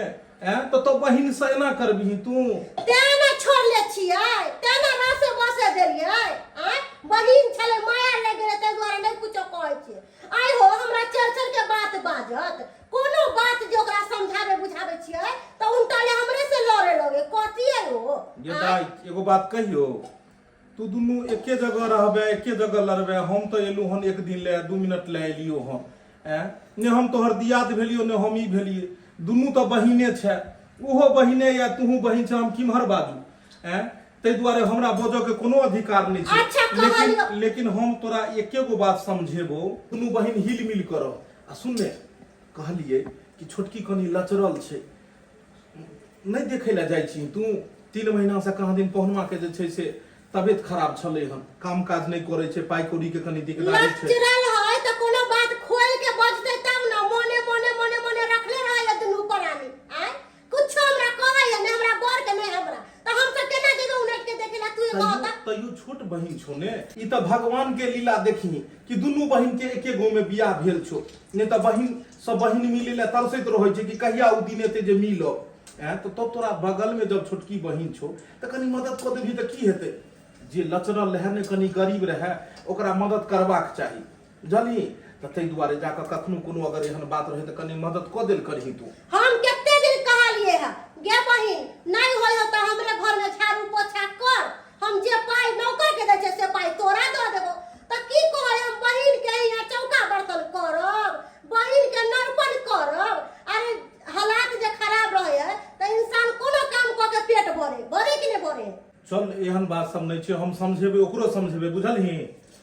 Speaker 5: हैं, तो तो बहिन से एना करबिही तू?
Speaker 4: तें ने छोड़ले छियै, तें ने रसे बसे देलियै। आँय बहिन छलै, माया लागि गेलै, ताहि दुआरे नहि कुछो कहै छियै। आइ हो हमरा चढ़ चढ़ के बात बाजत, कोनो बात जे ओकरा समझाबै बुझाबै छियै तऽ उनटा ले हमरे से लड़े लगे। कथी है हो?
Speaker 5: ये दाई, एगो बात कहियो, तू दुनू एके जगह रहबे, एके जगह लड़बे। हम तऽ एलू हन एक दिन ले, 2 मिनट ले एलियो हन, ऐं ने हम तोहर दियाद भेलियो ने हम ई भेलिए, दुनू तऽ बहिने छै, ओहो बहिने या तूहू बहिन छै, हम किम्हर बाजू? ऐं ताहि दुआरे हमरा बजऽ के कोनो अधिकार नहि छै।
Speaker 4: अच्छा,
Speaker 5: लेकिन
Speaker 4: कहलियौ।
Speaker 5: लेकिन हम तोरा एके गो बात समझेबो, दुनू बहिन हिल मिल कर रह। आ सुन ने, कहलिए कि छोटकी कनी लचरल छै, नहि देखै लए जाइ छी तू? 3 महीना से कहाँ दिन पहुनवा के जे छै से तबियत खराब छलै हन, काम काज नहि करै छै, पाइ कौड़ी के कनी दिकदारी छै।
Speaker 4: लचरल है तऽ कोनो बात खोल के बजतै तब ने, मोने मोने मोने मोने रखले रहै दुनू प्राणी। आँय कुछो हमरा कहै है ने हमरा बर के नहि हमरा, तऽ हम सब केना जेबै उनट के देखे ला? तू
Speaker 5: तैयो
Speaker 4: कहता।
Speaker 5: तैयो छोट बहिन छौ ने। ई तऽ भगवान के लीला देखी कि दुनू बहिन के एके गाँव में बियाह भेल छौ, नहि तऽ बहिन सब बहिन मिले ला तरसैत रहै छै कि कहिया ओ दिन एतै जे मिलब। ऐं तऽ तब तोरा बगल में जब छोटकी बहिन छौ तऽ कनी मदद कऽ देबही तऽ की हेतै? जे लचरल रहै ने, कनी गरीब रहै, ओकरा मदद करबाक चाही, बुझलही? तऽ ताहि दुआरे जाकऽ कखनो कोनो अगर एहन बात रहै तऽ कनी मदद कऽ देल करही तू।
Speaker 4: हम कते दिन कहलिए है गे बहिन, नहीं होय हो तऽ हमरे घर में झाड़ू पोछा कर, हम जे पाई नौकर के दै छै से पाई तोरा दऽ देबो। तऽ की कहै, हम बहिन के यहाँ चौका बर्तन करब, बहिन के नरपन करब? अरे हालात जे खराब रहे है तऽ इंसान कोनो काम कऽ के पेट भरे, भरे कि नहीं भरे?
Speaker 5: चल, एहन बात सब नहि छै, हम समझेबै, ओकरो समझेबै, बुझलही?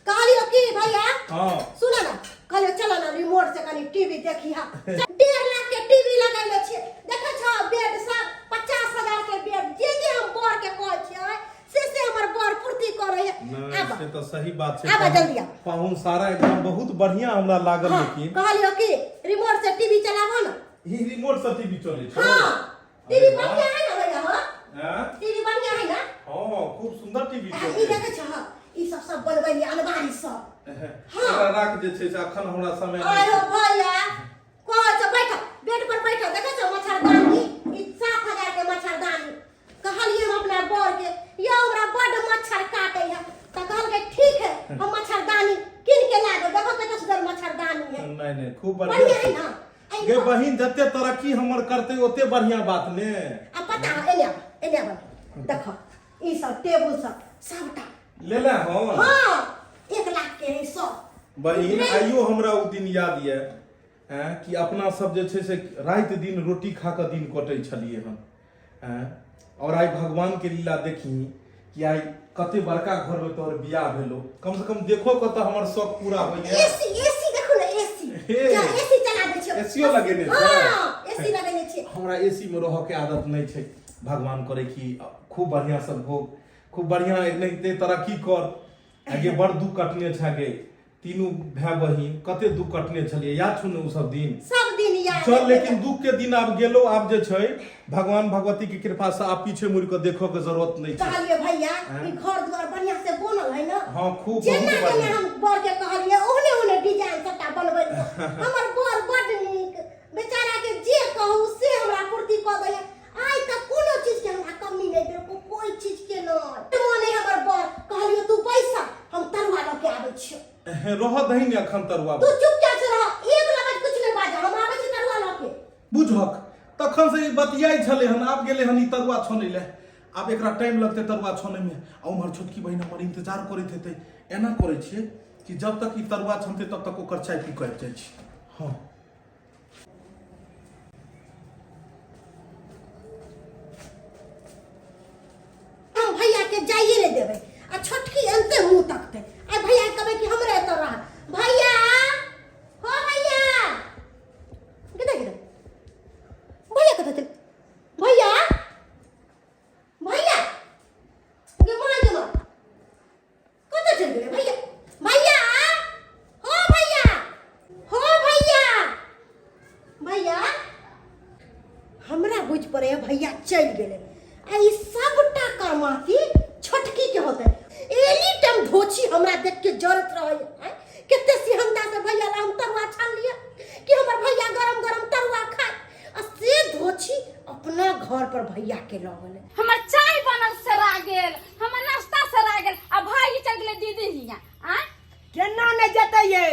Speaker 4: कहलियो की भैया?
Speaker 5: हाँ।
Speaker 4: सुन ना, कहलियो चलो ना रिमोट से कनी टीवी देखी। हा, 1.5 लाख के टीवी लगैले छियै, देखै छौ बेड सब 50,000 के बेड। जे जे हम बर के कहै छियै से से हमर बर पूर्ति करै है।
Speaker 5: नहि
Speaker 4: आब
Speaker 5: से तऽ सही बात छै।
Speaker 4: आब जल्दी आब।
Speaker 5: पाहुन सारा एकदम बहुत बढ़िया हमरा लागल।
Speaker 4: हाँ,
Speaker 5: लेकिन
Speaker 4: कहलियो की रिमोट से टीवी चलाबो ना।
Speaker 5: ई रिमोट से टीवी चलै छै?
Speaker 4: हाँ,
Speaker 5: अरे
Speaker 4: टीवी
Speaker 5: वाह।
Speaker 4: बढ़िया है ना भैया? हो।
Speaker 5: हैं?
Speaker 4: टीवी बढ़िया है ना?
Speaker 5: हाँ, खूब सुंदर टीवी
Speaker 4: आ,
Speaker 5: छै।
Speaker 4: ई देखै छह, ई सब सब बनबैलियै अलमारी सब। हाँ।
Speaker 5: एकरा राख जे छै से अखन हमरा समय नहि
Speaker 4: आयो
Speaker 5: छै।
Speaker 4: भैया, कहै छौ बैठ, बेड पर बैठ, देखै छौ मच्छरदानी, ई 7000 के मच्छरदानी। कहलियै हम अपना बर के, यौ हमरा बड्ड मच्छर काटै है, तऽ कहलकै ठीक है, हम मच्छरदानी कीन के ला देब। देखो कते सुंदर मच्छरदानी है।
Speaker 5: नहीं नहीं, खूब
Speaker 4: बढ़िया
Speaker 5: बढ़िया
Speaker 4: है ना?
Speaker 5: गे बहिन, जते तरक्की हमर करते ओते बढ़िया बात ने।
Speaker 4: आ पता है, एने आब, एने आब, देखो ई सब टेबुल सब सबटा
Speaker 5: ले ले। हाँ।
Speaker 4: हाँ, 1 लाख के है सब।
Speaker 5: बहिन, आइयो हमरा ओ दिन याद ये हैं कि अपना सब जे छै से राति दिन रोटी खा कऽ दिन कटै छलियै हन हैं, और आइ भगवान के लीला देखी कि आइ कते बड़का घर में तोहर बियाह भेलो, कम से कम देखो कऽ तऽ हमर शौक पूरा होइए।
Speaker 4: एसी, एसी देखो ना, एसी।
Speaker 5: हे।
Speaker 4: जा एसी चला दै छियै।
Speaker 5: एसीओ लगेने छै?
Speaker 4: हाँ, एसी लगेने छियै।
Speaker 5: हमरा एसी में रहऽ के आदत नहीं छै। भगवान करे कि खूब बढ़िया सब भोग, खूब बढ़िया एनाहिते तरक्की कर। आगे बड़ दुख कटने छै गे, तीनू भाय बहिन कते दुख कटने छलियै, याद छौ ने ओ सब दिन?
Speaker 4: सब दिन याद।
Speaker 5: चल, लेकिन दुख के दिन आब गेलो। आब जे छै भगवान भगवती के कृपा से आब पीछे मुड़ के देखो के जरूरत नहीं छै।
Speaker 4: कहलिए भैया, ई घर द्वार बढ़िया से बनल है ना?
Speaker 5: हाँ, खूब।
Speaker 4: जेना
Speaker 5: बहुत
Speaker 4: जेना
Speaker 5: बढ़िया।
Speaker 4: हम बर के कहलिए ओहने ओहने डिजाइन सबटा बनबेलिए। हमर बर बड नीक बेचारा के, जे कहू से हमरा पूर्ति कऽ दैया। आइ तक कोनो चीज के हमरा कमी नहि देलको, कोई चीज के नहि मने। हमर बर कहलिए तू पैसा, हम तरुआ लऽ के आबै छियौ।
Speaker 5: रह दही ने अखन तरुआ।
Speaker 4: तू चुपचाप से रह, एक लबज कुछ नहि बाज, हम आबै छी तरुआ लऽ के।
Speaker 5: बुझक, तखन से ई बतियाइ छलै हन, आब गेलै हन ई तरुआ छानै लए। आब एकरा टाइम लगतै तरुआ छानैमे आ उम्हर छोटकी बहिन हमर इंतजार करैत हेतै। एना करै छियै कि जब तक ई तरुआ छनतै तब तक ओकर चाय पी कऽ आबि जाइ छी। हाँ।
Speaker 4: हम भैया के जाइए नहीं देबै आ छोटकी एनते मुंह तकतै। आ भैया के कहबै कि हमरे एतऽ रह। भैया हो, भैया कतऽ गेलै? भैया कतऽ चल? भैया, भैया गे माय, गे माय, कतऽ चलि गेलै भैया? भैया हो, भैया हो, भैया, भैया। हमरा बुझ पड़े भैया चलि गेलै आ ई सबटा करमाती छोटकी के होतै। एनी टाइम धोछी हमरा देख के जरत रहै। आँय, कते सिहंता से भैया ला हम तरुआ छानलियै कि हमर भैया गरम गरम तरुआ खाय, आ से धोछी अपना घर पर भैया के लऽ गेलै।
Speaker 2: हमर चाय बनल सरा गेल, हमर नाश्ता सरा गेल आ भाई चल गेलै दीदी हियाँ आ।
Speaker 3: केना नहि जेतै ये?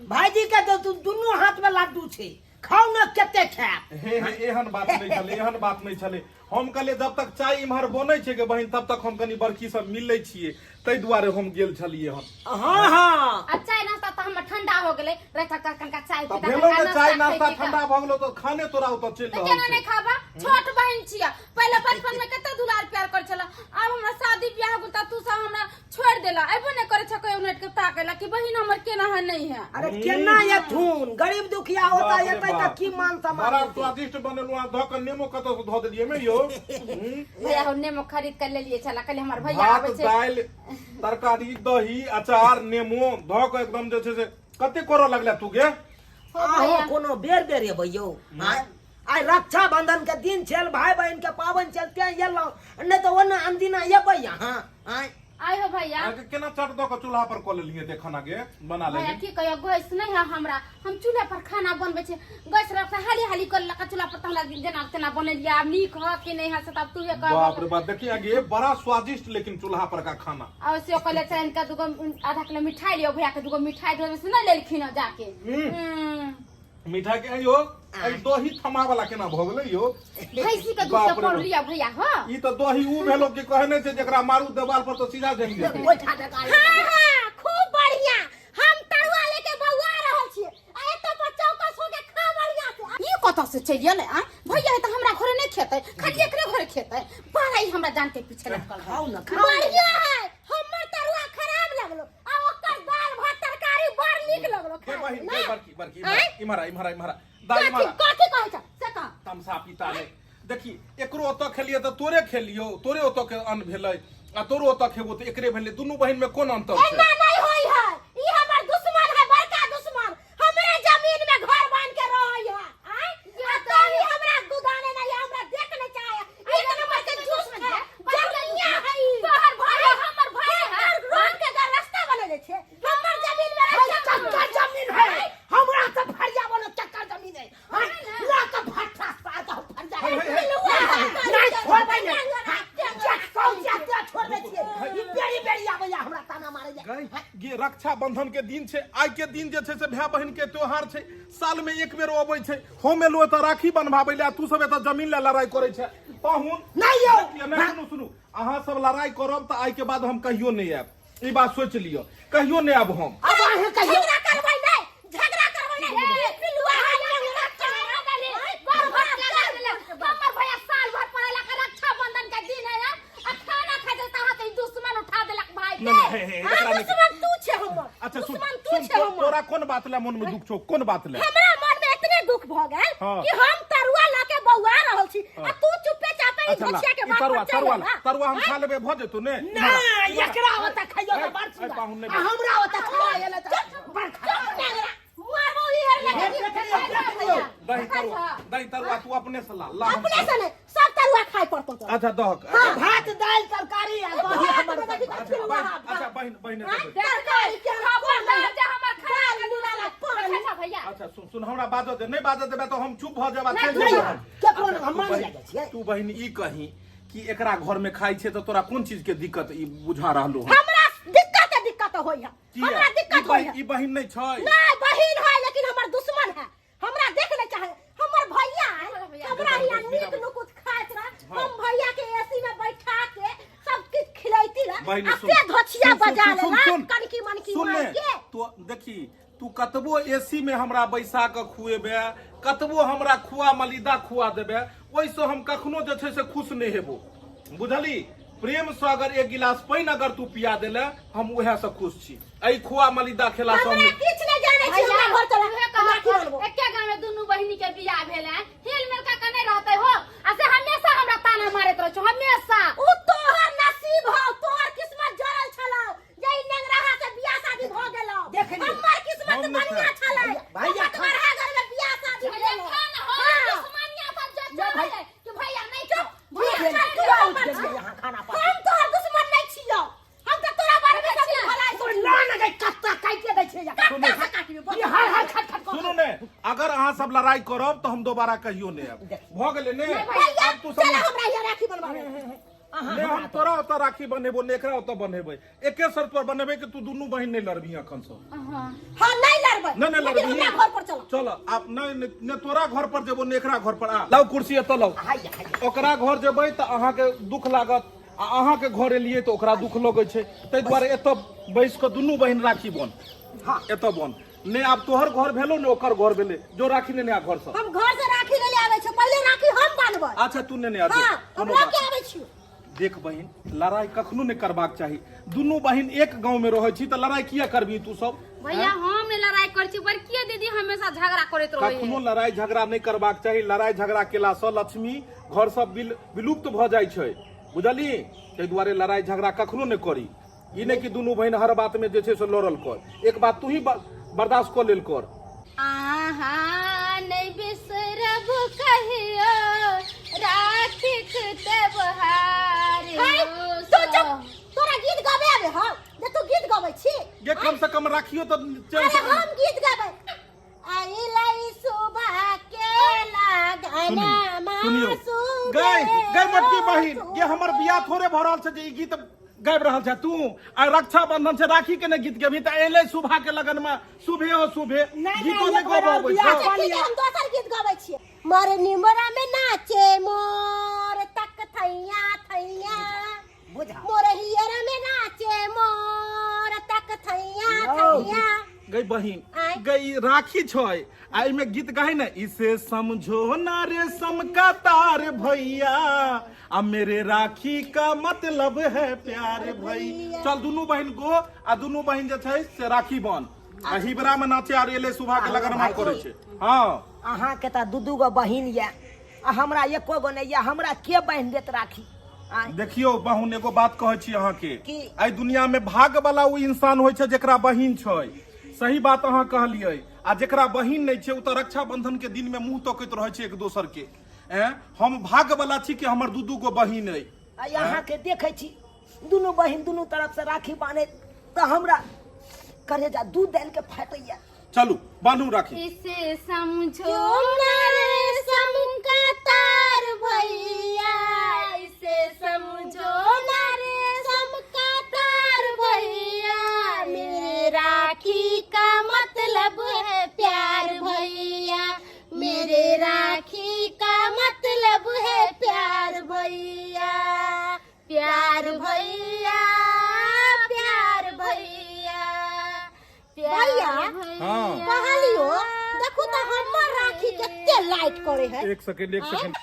Speaker 3: भाईजी के तऽ दुनू हाथ में लड्डू छै, खाउ ने, कते खायब?
Speaker 5: हे हे, एहन बात नहीं छलै, एहन बात नहीं छलै। हम कहलियै जब तक चाय इम्हर बनै छै के बहिन, तब तक हम कनी बड़की सब मिल लै छियै, ताहि दुआरे हम गेल छलियै हन।
Speaker 3: हाँ हाँ।
Speaker 2: आ चाय नाश्ता तऽ हमर ठंडा हो गेलै, राति तक कनका चाय
Speaker 5: तऽ
Speaker 2: पीता।
Speaker 5: भेलो
Speaker 2: कनका
Speaker 5: ने चाय
Speaker 2: नाश्ता
Speaker 5: नाश्ता
Speaker 2: खैती।
Speaker 5: ठंडा भऽ गेलो तऽ खाने तोरा ओतऽ चलि
Speaker 2: तऽ
Speaker 5: रहल
Speaker 2: केना नहि
Speaker 5: छै।
Speaker 2: खाबा? छोट बहिन छियै, पहिले बचपन में कते दुलार प्यार कर छला, आब हमरा शादी ब्याह हो गेल तऽ तू सब हमरा छोड़ देला, अयबो नहि करै छ कहियो नेट के ताके ला कि बहिन हमर केना है नहीं है।
Speaker 3: अरे केना एथुन? गरीब दुखिया होता
Speaker 5: बाप रे
Speaker 3: एतै तऽ
Speaker 5: बाप।
Speaker 3: की मान सम्मान
Speaker 5: बड़ा
Speaker 3: देतै?
Speaker 5: स्वादिष्ट बनेलहुँ आ धऽ कऽ नेमो कतऽ से धऽ देलियै मे यौ? हम्म?
Speaker 2: भैया हो, नेमो खरीद कर लेलिए छला, कहलिए हमर भैया
Speaker 5: भात
Speaker 2: आबै छै।
Speaker 5: दालि तरकारी दही अचार नेमो धऽ कऽ एकदम जे छै से कते करऽ लगले तू गे?
Speaker 2: हो
Speaker 3: अहो
Speaker 2: भैया।
Speaker 3: कोनो बेर बेर एबै यौ? आँय, आइ रक्षाबंधन के दिन छल, भाई बहन के पाबनि छल, तें एलहुँ, नहि तऽ ओना अनदिना एबै अहाँ? आँय।
Speaker 2: आइ हो भैया।
Speaker 5: अहाँके केना चट दऽ कऽ चूल्हा पर कऽ लेलियै देखना गे बना
Speaker 2: भैया,
Speaker 5: लेली?
Speaker 2: की कहियो, गैस नहीं है हमरा, हम चूल्हा पर खाना बनबै छी। गैस रख हाली हाली कर लका चूल्हा पर, तऽ हमरा जेना तेना बनेलियै। आब नीक ह कि नहीं है से तब तूहे कह।
Speaker 5: बाप रे बाप, देखिए आगे बड़ा स्वादिष्ट लेकिन चूल्हा पर का खाना।
Speaker 2: और से कहले चल इनका दूगो आधा किलो मिठाई लियो, भैया के दूगो मिठाई देबै से नहीं लेलखिन हँ जाके।
Speaker 5: मिठाई के यौ, एहि दही थमा वाला केना भऽ गेलै यौ?
Speaker 2: भैंसी के दूध
Speaker 5: बाप
Speaker 2: के
Speaker 5: रे
Speaker 2: पौर
Speaker 5: बाप।
Speaker 2: लिया भैया हो।
Speaker 5: ई तऽ दही ऊ भेलो कि कहने छै जेकरा मारू देवाल पर तऽ सीधा जमि जेतै।
Speaker 3: गोइठा ढका।
Speaker 4: हाँ हाँ, खूब बढ़िया। हम तरुआ लेके बौआ रहल छियै आ एतऽ पर चौकस होके खा बढ़िया से।
Speaker 2: ई कतऽ से चलि गेलै? आ भैया है तऽ हमरा घरे नहीं खेतै, खाली एकरे घरे खेतै। बड़ा ई हमरा जान के पीछे लटकल है।
Speaker 3: खाउ ने, खाउ ने।
Speaker 4: बढ़िया है, हमर तरुआ खराब लगलो आ ओकर दाल भात तरकारी बड़ नीक लगलो।
Speaker 5: गे
Speaker 4: खाय
Speaker 5: बहिन,
Speaker 4: ना?
Speaker 5: गे बड़की, बड़की,
Speaker 4: आँय?
Speaker 5: इम्हर आ, इम्हर आ, इम्हर आ। दाइ
Speaker 4: कथी
Speaker 5: इम्हर आ।
Speaker 4: कथी कहै छ से कह।
Speaker 5: तमसा पिता नहि देखी, एकरो ओतऽ खेलियै तऽ तोरे खेलियौ, तोरे ओतऽ के अन्न भेलै आ तोरो ओतऽ खेबो तऽ एकरे भेलै। दुनू बहिन मे कोन अंतर छै?
Speaker 4: एना नहीं होई है। ई हमर दुश्मन है, बड़का दुश्मन। हमरे जमीन में घर बांध के रहै है। आय आ तो ही हमरा गुदाने नहीं है, हमरा देख नहीं चाहे। एक नंबर के दुश्मन है।
Speaker 5: रक्षाबंधन के दिन छै। आइ के दिन जे छै से भाय बहिन के त्योहार छै, साल में एक बेर अबै छै। हम एलहुँ एतऽ राखी बन्हबाबै लए, तू सब एतऽ जमीन लए लड़ाई करै छै। पाहुन
Speaker 3: नहि यौ।
Speaker 5: नहि, सुनू सुनू, अहाँ सब लड़ाई करब तऽ आइ के बाद हम कहियो नहि आयब, ई बात सोच लिअ, कहियो नहि आयब हम।
Speaker 3: आब अहाँ कहियो
Speaker 4: झगड़ा करबै नहि, झगड़ा करबै नहि। ई पिलुआ है,
Speaker 2: हमर भैया साल भर पढ़ेला के रक्षाबंधन के दिन है आ खाना खाइ छै तऽ अहाँके ई दुश्मन उठा देलक भाई के।
Speaker 5: नहि, नहि, हे, हे, एकरा नहि।
Speaker 4: दुश्मन तू छे हमर।
Speaker 5: अच्छा सुन
Speaker 4: दुश्मन तू
Speaker 5: सुन
Speaker 4: छे हमर।
Speaker 5: तोरा कोन बात ले मन में दुख छौ, कोन बात ले?
Speaker 4: हमरा मन में इतने दुख भ गेल कि हम तरुआ ल के बौआ रहल छी आ तू चुपे चापे ई
Speaker 5: अच्छा ला,
Speaker 4: घोचिया के
Speaker 5: ई
Speaker 4: बात
Speaker 5: तरुआ
Speaker 4: पर चल
Speaker 5: तरुआ ला,
Speaker 4: एला।
Speaker 5: तरुआ हम खा लेबै भ जेतौ ने?
Speaker 3: नहि, एकरा ओतऽ खइयो तऽ बड़
Speaker 5: ए,
Speaker 3: सुंदर
Speaker 5: पाहुन नहि
Speaker 3: आ हमरा ओतऽ खा एलै तऽ बड़ खराब।
Speaker 4: चुप नेंगरा, मारबो ई हर लगे
Speaker 3: देख लियौ, देख लियौ।
Speaker 5: दही तरुआ, दही तरुआ तू अपने से ला ला हम
Speaker 4: अपने से नहीं, सब तरुआ खाए पड़तो तोरा।
Speaker 5: अच्छा दहक।
Speaker 3: भात दालि तरकारी आ दही
Speaker 4: भात
Speaker 3: हमर
Speaker 4: में देखी
Speaker 5: अच्छा
Speaker 4: पिलुआ
Speaker 5: बहिन,
Speaker 4: भात।
Speaker 5: अच्छा बहिन, बहिन
Speaker 4: हाँ?
Speaker 5: एतऽ बैठ।
Speaker 4: तरकारी के
Speaker 2: खबरदार जे हमर खाना
Speaker 4: दाल लुलाला पानी।
Speaker 2: अच्छा भैया।
Speaker 5: अच्छा सुन सुन, हमरा बाजऽ दे, नहि बाजऽ देबै तऽ हम चुप भऽ जायब आ
Speaker 2: नहि,
Speaker 5: चलि
Speaker 3: नहि
Speaker 5: जेबै।
Speaker 3: केकरो नहि, हम
Speaker 5: तू
Speaker 3: मानि
Speaker 5: बहिन-
Speaker 3: जाइ छियै।
Speaker 5: तू बहिन ई कही कि एकरा घर में खाइ छै तऽ तोरा कोन चीज के दिक्कत ई बुझा रहलो हन?
Speaker 4: हमरा दिक्कत दिक्कत होई है।
Speaker 5: किया?
Speaker 4: हमरा
Speaker 5: ई
Speaker 4: दिक्कत होई
Speaker 5: बहिन
Speaker 4: है।
Speaker 5: ई बहिन नहि छै?
Speaker 4: नहीं, बहिन है लेकिन हमर दुश्मन है, हमरा देख ले चाहे। हमर भैया है, हमरा हिया नीक नुकुत खाइत रह, हम भैया के एसी में बैठा के सब किछ खिलैती रह
Speaker 5: बहिन
Speaker 4: आ
Speaker 5: सुन,
Speaker 4: से धोछिया
Speaker 5: सुन, सुन,
Speaker 4: बजा
Speaker 5: सुन,
Speaker 4: लेला
Speaker 5: सुन,
Speaker 4: कनकी मनकी
Speaker 5: सुन
Speaker 4: मार
Speaker 5: ने,
Speaker 4: के।
Speaker 5: तो देखी तू कतबो एसी में हमरा बैसा के खुएबे, कतबो हमरा खुआ मलिदा खुआ देबे, ओहिसँ हम कखनो जे छै से खुश नहि हेबो, बुझली? प्रेम से अगर एक गिलास पानि अगर तू पिया देले, हम उएह से खुश छी, एहि खुआ मलिदा खेला से हम
Speaker 4: हमरा किछ नहीं जाने छी, हमरा घर चला,
Speaker 2: उहे
Speaker 4: हम राखी
Speaker 2: कहत,
Speaker 4: बनबो।
Speaker 2: एके गाँव में दुनू बहिनी के बियाह भेल है, हिल मिल के नहीं रहते हो आ से हमेशा हमरा ताना मारैत रहै छौ हमेशा।
Speaker 4: उ तोहर नसीब हौ, तोहर किस्मत जरल छलौ जे ई नेंगराहा से बियाह शादी भ गेलौ।
Speaker 3: देख लियौ।
Speaker 4: हमर किस्मत
Speaker 5: हम नहि
Speaker 4: बढ़िया
Speaker 5: खाएब।
Speaker 4: छलै,
Speaker 3: भैया
Speaker 4: हमर
Speaker 3: खा।
Speaker 4: बड़हा घर में बियाह शादी
Speaker 2: भैया
Speaker 4: भेलौ।
Speaker 2: खान हो
Speaker 4: हाँ।
Speaker 2: दुश्मनिया सब जो
Speaker 3: जा
Speaker 2: चलै
Speaker 3: भाई।
Speaker 2: कि भैया नहीं खाओ,
Speaker 3: भैया
Speaker 2: भैया
Speaker 3: चल,
Speaker 2: चल,
Speaker 3: तू
Speaker 4: हम
Speaker 3: उठ गेलियै यहाँ खाना पर।
Speaker 4: हम तोहर दुश्मन नहीं छियौ, हम तऽ तोरा बारे में सब भलाई सोचलियौ।
Speaker 3: ना ना गई कत्ता काटि दै छै यहाँ।
Speaker 4: कत्ता से काटबी?
Speaker 3: ई हर हर खट खट कऽ।
Speaker 5: सुनू ने, अगर अहाँ सब लड़ाई करब तऽ हम दोबारा कहियो नहि आयब। भऽ गेलै ने?
Speaker 4: भैया
Speaker 5: आब तू सब
Speaker 4: चल हमरा यहाँ राखी बनवावे।
Speaker 5: ने हम तोरा ओतऽ राखी बन्हेबो ने एकरा ओतऽ बन्हेबै, एके शर्त पर बन्हेबै कि तू दुनू बहिन नहि लड़बही अखन से।
Speaker 4: हाँ नहीं लड़बै,
Speaker 5: नहि नहि
Speaker 4: लेकिन
Speaker 5: लड़बही।
Speaker 4: हमरा घर पर चल।
Speaker 5: चल आब, नहि नहि ने तोरा घर पर जेबो ने एकरा घर पर। आ लाउ कुर्सी एतऽ लाउ।
Speaker 3: हाय हाय।
Speaker 5: ओकरा घर जेबै तऽ अहाँके दुख लागत आ अहाँके घर एलियै तऽ ओकरा दुख लगै छै, ताहि दुआरे एतऽ बैस कऽ दुनू बहिन राखी बन।
Speaker 3: हाँ।
Speaker 5: एतऽ बन ने, आब तोहर घर भेलो ने ओकर घर भेलै, जो राखी नेने आ घर से।
Speaker 4: हम घर से राखी ले आबै छी, पहिले राखी हम बान्हबै।
Speaker 5: अच्छा तू नेने आ जो,
Speaker 4: हाँ, हम
Speaker 5: कोनो
Speaker 4: लऽ
Speaker 5: बात
Speaker 4: के आबै छी।
Speaker 5: देख बहिन, लड़ाई कखनो नहि करबाक चाही, दुनू बहिन एक गांव में रहै छी तऽ लड़ाई किया करबी तू सब?
Speaker 2: भैया हम नहीं लड़ाई करै छी, बड़की दीदी हमेशा झगड़ा करैत रहै है।
Speaker 5: कखनो लड़ाई झगड़ा नहि करबाक चाही, लड़ाई झगड़ा केला सँ लक्ष्मी घर सब विलुप्त भऽ जाइ छै, बुझली? ताहि दुआरे लड़ाई झगड़ा कखनो नहि करी। ई नहि कि दुनू बहिन हर बात में जे छै से लड़ल कर, एक बात तू ही बर्दाश्त कऽ लेल कर।
Speaker 2: आहा नहीं बिसरब कहियो राखीक त्योहार।
Speaker 4: हाय,
Speaker 2: हो
Speaker 4: तू चुप, तोरा गीत गावे आवे हौ जे तू गीत गाबै छी?
Speaker 5: गे कम से कम राखियो तऽ चैन
Speaker 4: अरे
Speaker 5: से।
Speaker 4: हम गीत गाबै अइलै सुबह के लगना
Speaker 5: सुनियो गई गई मोटकी बहिन, ये हमर बियाह थोड़े भऽ रहल छै जे ई गीत गाबि रहल छै तू। आ रक्षाबंधन छै, राखी के ने गीत गेबही तऽ एलै सुबह के लगन में सुबहे हो सुबहे
Speaker 3: नहि,
Speaker 5: गीतो
Speaker 3: नहि,
Speaker 5: नहि
Speaker 3: एक बेर
Speaker 5: गबऽ
Speaker 3: और
Speaker 5: अबै
Speaker 3: बियाह
Speaker 5: छौ।
Speaker 4: अच्छा ठीक है, हम दोसर गीत गाबै छियै। मोर निमरा में नाचे मोर तक थैया थैया,
Speaker 3: बुझा।
Speaker 4: मोर हियरा में नाचे मोर तक थैया
Speaker 3: यौ।
Speaker 4: थैया।
Speaker 5: गई बहिन
Speaker 4: आँय?
Speaker 5: गई राखी छै आ एहिमे गीत गाय ने, इसे समझो ना रेशम का तार भैया, आ मेरे राखी का मतलब है प्यार भैया। चल दुनू बहिन गो आ दुनू बहिन जे छै से राखी बन आ हिबरा में नाचे आर एले सुबह के लगन में करै छै। हाँ
Speaker 3: अहाँके तऽ दू दू गो बहिन यऽ आ हमरा एको गो नहि यऽ, हमरा के बान्हि देत राखी? आँय?
Speaker 5: देखियौ बहुन, एगो बात कहै छी अहाँके,
Speaker 3: की?
Speaker 5: एहि दुनिया में भाग वाला ओ इंसान होइ छै जेकरा बहिन छै। सही बात अहाँ कहलियै, आ जेकरा बहिन नहि छै ओ तऽ रक्षाबंधन के दिन में मुंह तकैत रहै छै एक दोसर के। एँ, हम भाग वाला छी कि हमर दू दू गो बहिन अइ।
Speaker 3: आ अहाँके देखै छी दुनू बहिन दुनू तरफ से राखी बान्हैत तऽ हमरा करेजा दूध दालि के फाटैया।
Speaker 5: चलू बान्हू राखी।
Speaker 2: इसे समझो
Speaker 4: ना रेशम का तार भैया,
Speaker 2: इसे समझो
Speaker 4: ना रेशम का तार भैया, मेरे मतलब है प्यार भैया, मेरे राखी का मतलब है प्यार भैया, प्यार भैया, प्यार भैया, भैया।
Speaker 5: हाँ।
Speaker 4: कहलियो देखू तऽ हमर राखी कते लाइट करे है।
Speaker 5: एक सेकेंड, एक सेकेंड।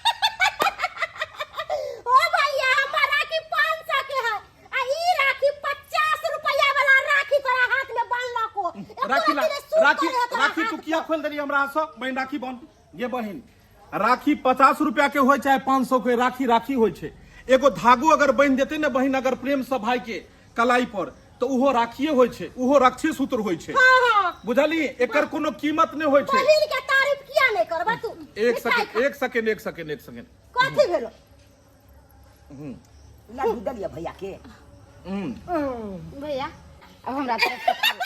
Speaker 4: ओ भैया, हमर राखी 500 के है आ ई राखी 50 रुपया वाला राखी तोरा हाथ में बांधलको।
Speaker 5: राखी ला, राखी, राखी तू किया खोल देली हमरा हाथ से? बहिन, राखी बन ये। बहिन, राखी 50 रुपया के होय चाहे 500 के, राखी राखी होय छै। एगो धागो अगर बन्हि देतै ने बहिन अगर प्रेम से भाई के कलाई पर, तऽ उहो राखिए होइ छै, उहो रक्षे सूत्र होइ छै।
Speaker 4: हाँ हाँ
Speaker 5: बुझली, एकर कोनो कीमत नहि होइ छै।
Speaker 4: बहिन के तारीफ किया नहीं करबा तू?
Speaker 5: एक
Speaker 4: मिठाई
Speaker 5: सेकेंड।
Speaker 4: खा।
Speaker 5: एक सेकेंड, एक सेकेंड, एक सेकेंड।
Speaker 4: कथी भेलो?
Speaker 1: लड्डू देलियै भैया के।
Speaker 2: भैया, अब हमरा तरफ से खाउ।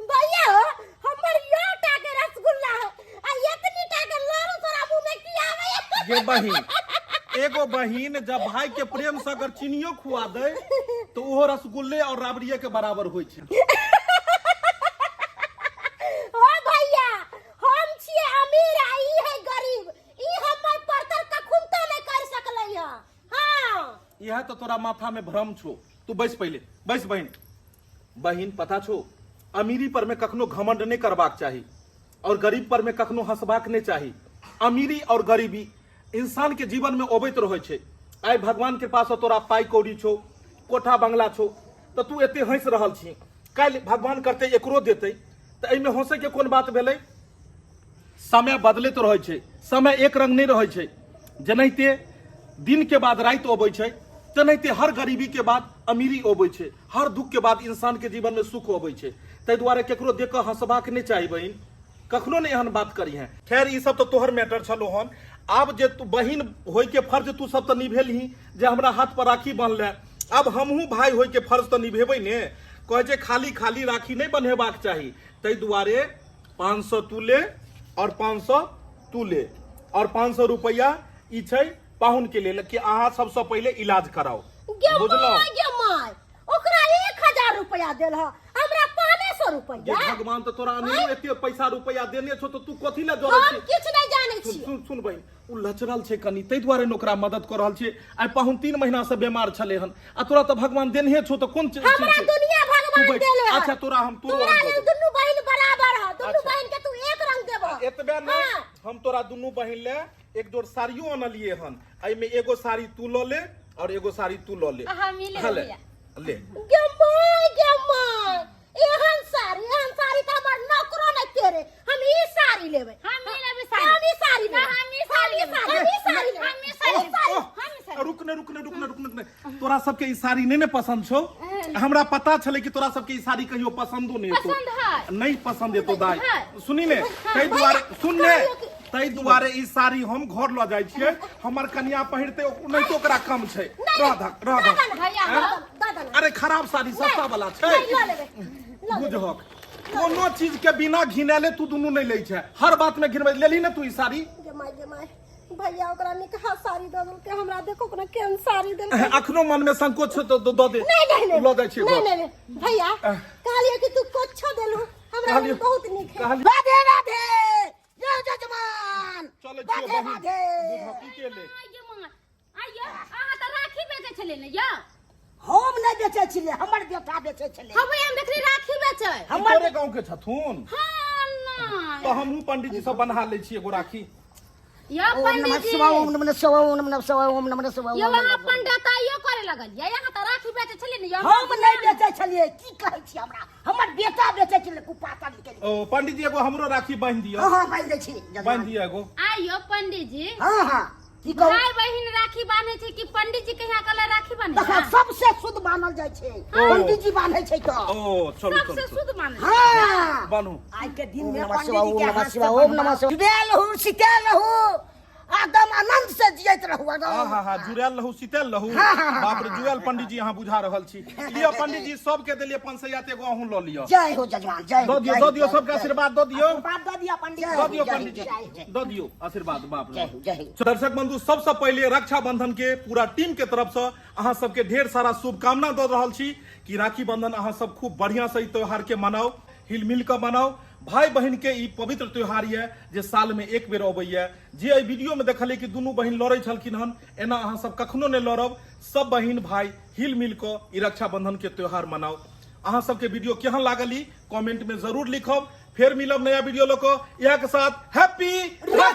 Speaker 4: भैया हो, हमर यो टा के रसगुल्ला है आ एतनी टा के लारू तोरा मुंह में की आवे?
Speaker 5: ये बहिन, एगो बहिन जब भाई के प्रेम से अगर चीनियो खुआ दे तो उहो रसगुल्ले और राबड़िए के बराबर होइ छै।
Speaker 4: ओ भैया, हम छियै अमीर आ ई है गरीब। ई हमर परतर कखुनतो नहीं कर सकलै है। हाँ।
Speaker 5: इएह तो तोरा माथा में भ्रम छो। तू बैस, पहिले बैस बहिन। बहिन, पता छो, अमीरी पर में कखनो घमंड नहीं करबाक चाही और गरीब पर में कखनो हंसबाक नहीं चाही। अमीरी और गरीबी इंसान के जीवन में अबैत रहै छै। आइ भगवान कृपा से तोरा पाई कौड़ी छो, कोठा बंगला छो, तऽ तू एते हंसि रहल छी। काल्हि भगवान करतै, एकरो देतै, तऽ एहिमे हंसै के कोन बात भेलै? समय बदलैत रहै छै, समय एक रंग नहि रहै छै। जेनाहिते दिन के बाद राति अबै छै, तेनाहिते हर गरीबी के बाद अमीरी अबै छै, हर दुख के बाद इंसान के जीवन में सुख अबै छै। ताहि दुआरे केकरो देख कऽ हंसबाक नहि चाही बहिन, कखनो नहि एहन बात करिहें। खैर, ई सब तऽ तोहर मैटर छलो हन। आब जे तू बहिन होय के फर्ज तू सब तऽ निभेलही जे हमरा हाथ पर राखी बन्हले, आब हमहूँ भाई होय के फर्ज तऽ निभेबै ने। कहै छै खाली खाली राखी नहि बन्हेबाक चाही। ताहि दुआरे 500 तू ले और 500 तू ले और 500 रुपया ई छै पाहुन के लेल कि अहाँ सबसँ पहिले इलाज कराउ।
Speaker 4: गे
Speaker 5: बुझलहुँ?
Speaker 4: My, गे my, ओकरा 1000 रुपया देल ह, हमरा 500
Speaker 5: ये
Speaker 4: रुपया।
Speaker 5: भगवान तऽ तोरा अनेरो एते पैसा रुपया देने छौ, तऽ तू कथी लए जरै
Speaker 4: हम
Speaker 5: छी?
Speaker 4: किछु नहीं जानै
Speaker 5: सुन
Speaker 4: छी।
Speaker 5: सुन सुन बहिन, ओ लचरल छै कनि, ताहि दुआरे ने ओकरा मदद कऽ रहल छियै। आइ पाहुन 3 महीना से बीमार छलै हन आ तोरा तऽ भगवान देनहे छौ, तऽ कोन चीज
Speaker 4: हमरा
Speaker 5: छै?
Speaker 4: दुनिया
Speaker 5: तू
Speaker 4: भगवान
Speaker 5: बैठ।
Speaker 4: देले है।
Speaker 5: अच्छा, तोरा हम तोरो
Speaker 4: तोरा
Speaker 5: हम दऽ
Speaker 4: लेल
Speaker 5: देबौ।
Speaker 4: दुनू बहिन बराबर है, दुनू
Speaker 5: अच्छा।
Speaker 4: बहिन के तू एक रंग देबो।
Speaker 5: एतबे नहि,
Speaker 4: हाँ।
Speaker 5: हम तोरा दुनू बहिन ले एक जोड़ साड़ियो अनलियै हन। एहिमे एगो साड़ी तू लऽ ले और एगो साड़ी तू लऽ ले।
Speaker 2: हम ई लेबै।
Speaker 5: हाँ, ले
Speaker 2: भैया।
Speaker 5: ले।
Speaker 4: गे my, गे my, एहन साड़ी, एहन साड़ी तऽ हमर नौकरो नहि तेरे। हम ई साड़ी लेबै।
Speaker 2: हम ई लेबै साड़ी।
Speaker 4: हम ई साड़ी लेबै।
Speaker 2: हम ई साड़ी लेबै।
Speaker 4: हम ई साड़ी लेबै।
Speaker 2: हम ई साड़ी लेबै।
Speaker 5: ओह,
Speaker 2: हम ई साड़ी।
Speaker 5: रुक ने, रुक ने, रुक ने, रुक ने, रुक ने। तोरा सबके ई साड़ी नहि ने पसंद छौ। हमरा पता छलै कि तोरा सबके ई साड़ी कहियो पसंदो नहि हेतौ।
Speaker 2: पसंद है।
Speaker 5: नहि पसंद हेतौ दाई।
Speaker 2: है।
Speaker 5: सुनी ने, ताहि दुआरे सुन ने, ताहि दुआरे ई साड़ी हम घर लऽ जाइ छियै, हमर कनिया पहिरतै, नहि तो ओकरा कम छै। रह धक, रह धक।
Speaker 2: भैया।
Speaker 5: हैं?
Speaker 4: दऽ दे।
Speaker 5: अरे, खराब साड़ी सस्ता वाला छै।
Speaker 4: नहि, लऽ लेबै, लऽ लेबै।
Speaker 5: बुझहक, कोनो चीज के बिना घिनेले तू दुनू नहि लै छै, हर बात में घिनबै। लेली ने तू ई साड़ी?
Speaker 4: गे my, गे माय, भैया ओकरा निकहा साड़ी दऽ देलकै, हमरा देखो ओकरा केहन साड़ी देलकै।
Speaker 5: अखनो मन में संकोच छौ तऽ दऽ दे।
Speaker 4: नहीं नहीं नहीं।
Speaker 5: लऽ जाइ छियै
Speaker 4: नहीं।
Speaker 5: घर।
Speaker 4: नहीं नहीं भैया, कहलिए कि तू कुछो देलू हमरा
Speaker 5: कहलियै-
Speaker 4: बहुत नीक है।
Speaker 5: कहलियै-
Speaker 1: राधे राधे यौ जजमान।
Speaker 5: चलै छियौ
Speaker 1: राधे
Speaker 5: बहिन।
Speaker 1: राधे।
Speaker 5: बुझहक की के ले।
Speaker 2: आइयो माँ, आइयो, अहाँ तऽ राखी बेचै छलियै ने यौ?
Speaker 1: हम नहि बेचै छलियै, हमर बेटा बेचै छलै।
Speaker 2: हँ भैया, हम देखली राखी बेचै।
Speaker 5: ई तोरे गाँव के छथुन?
Speaker 2: हाँ नहि।
Speaker 5: तऽ हमहूँ पंडित जी सब बन्हा लै छियै एगो राखी।
Speaker 2: यौ
Speaker 1: ओम नमः
Speaker 2: पंडित जी।
Speaker 1: शिवाय, ओम नमः शिवाय, ओम नमः शिवाय, ओम नमः शिवाय।
Speaker 2: यौ
Speaker 1: ओम
Speaker 2: अहाँ
Speaker 1: नमः शिवाय।
Speaker 2: पंडिताइयो करे लगल यै? अहाँ तऽ राखी बेचै छलियै ने यौ?
Speaker 1: हम नहि बेचै छलियै। की कहै छी हमरा? हमर बेटा बेचै छलै कुपातर निकलि।
Speaker 5: ओ पंडित जी, एगो हमरो राखी बान्हि दिअ।
Speaker 1: हँ हँ, बान्हि दै छी जजमान।
Speaker 5: बान्हि दिअ एगो।
Speaker 2: आइयो पंडित जी।
Speaker 1: हँ हँ, की कहू?
Speaker 2: भाई बहिन राखी बांधे छै कि पंडित जी के यहाँ कल राखी बांधे?
Speaker 1: देखा, सबसे शुद्ध मानल जाइ छै पंडित जी बान्धै छै तऽ।
Speaker 5: ओ चलू।
Speaker 2: सबसे
Speaker 5: चलू।
Speaker 2: शुद्ध मानल।
Speaker 1: हँ।
Speaker 5: बान्हू।
Speaker 3: आइ के दिन
Speaker 1: ओम
Speaker 3: में
Speaker 1: नमः
Speaker 3: पंडित
Speaker 1: शिवाय,
Speaker 3: जी
Speaker 1: ओम
Speaker 3: के
Speaker 1: नमः
Speaker 3: हाथ से
Speaker 1: शिवाय, ओम नमः शिवाय। जुड़ैल रहू, सीतैल रहू। एकदम आनंद से जियत रहू एकदम।
Speaker 5: हाँ हाँ हाँ, जुड़ायल रहू, सीतल रहू।
Speaker 1: हाँ, हाँ, हाँ,
Speaker 5: बाप रे, जुड़ायल पंडित जी अहाँ बुझा रहल छी। लिअ पंडित जी, सबके देलियै 500, एगो अहूँ लऽ लिअ।
Speaker 1: जय हो जजमान, जय हो।
Speaker 5: दऽ दियौ,
Speaker 1: जय
Speaker 5: दऽ
Speaker 1: हो,
Speaker 5: दियौ,
Speaker 1: जय
Speaker 5: सबके
Speaker 1: हो,
Speaker 5: आशीर्वाद दऽ दियौ।
Speaker 3: आशीर्वाद दऽ दिअ पंडित
Speaker 1: जय
Speaker 5: दऽ दियौ
Speaker 1: जय
Speaker 5: पंडित जी,
Speaker 1: जय जय।
Speaker 5: दऽ दियौ आशीर्वाद। बाप रे।
Speaker 1: जय हो, जय हो।
Speaker 5: दर्शक बंधु, सबसे पहिले रक्षाबंधन के पूरा टीम के तरफ से अहाँ सबके ढेर सारा शुभकामना दऽ रहल छी कि राखी बंधन अहाँ सब खूब बढ़िया से ई त्योहार के मनाउ, हिल मिल कऽ मनाउ। भाई बहिन के ई पवित्र त्योहार ये जे साल में एक बेर अबैया। जे एहि वीडियो में देखलियै कि दुनू बहिन लड़ै छलखिन हन, एना अहाँ सब कखनो नहि लड़ब। सब बहिन भाई हिल मिल कऽ ई रक्षाबंधन के त्योहार मनाउ। अहाँ सबके वीडियो केहन लागल ई कमेंट में जरूर लिखब। फेर मिलब नया वीडियो लऽ कऽ। इएह के साथ हैप्पी रक्षा।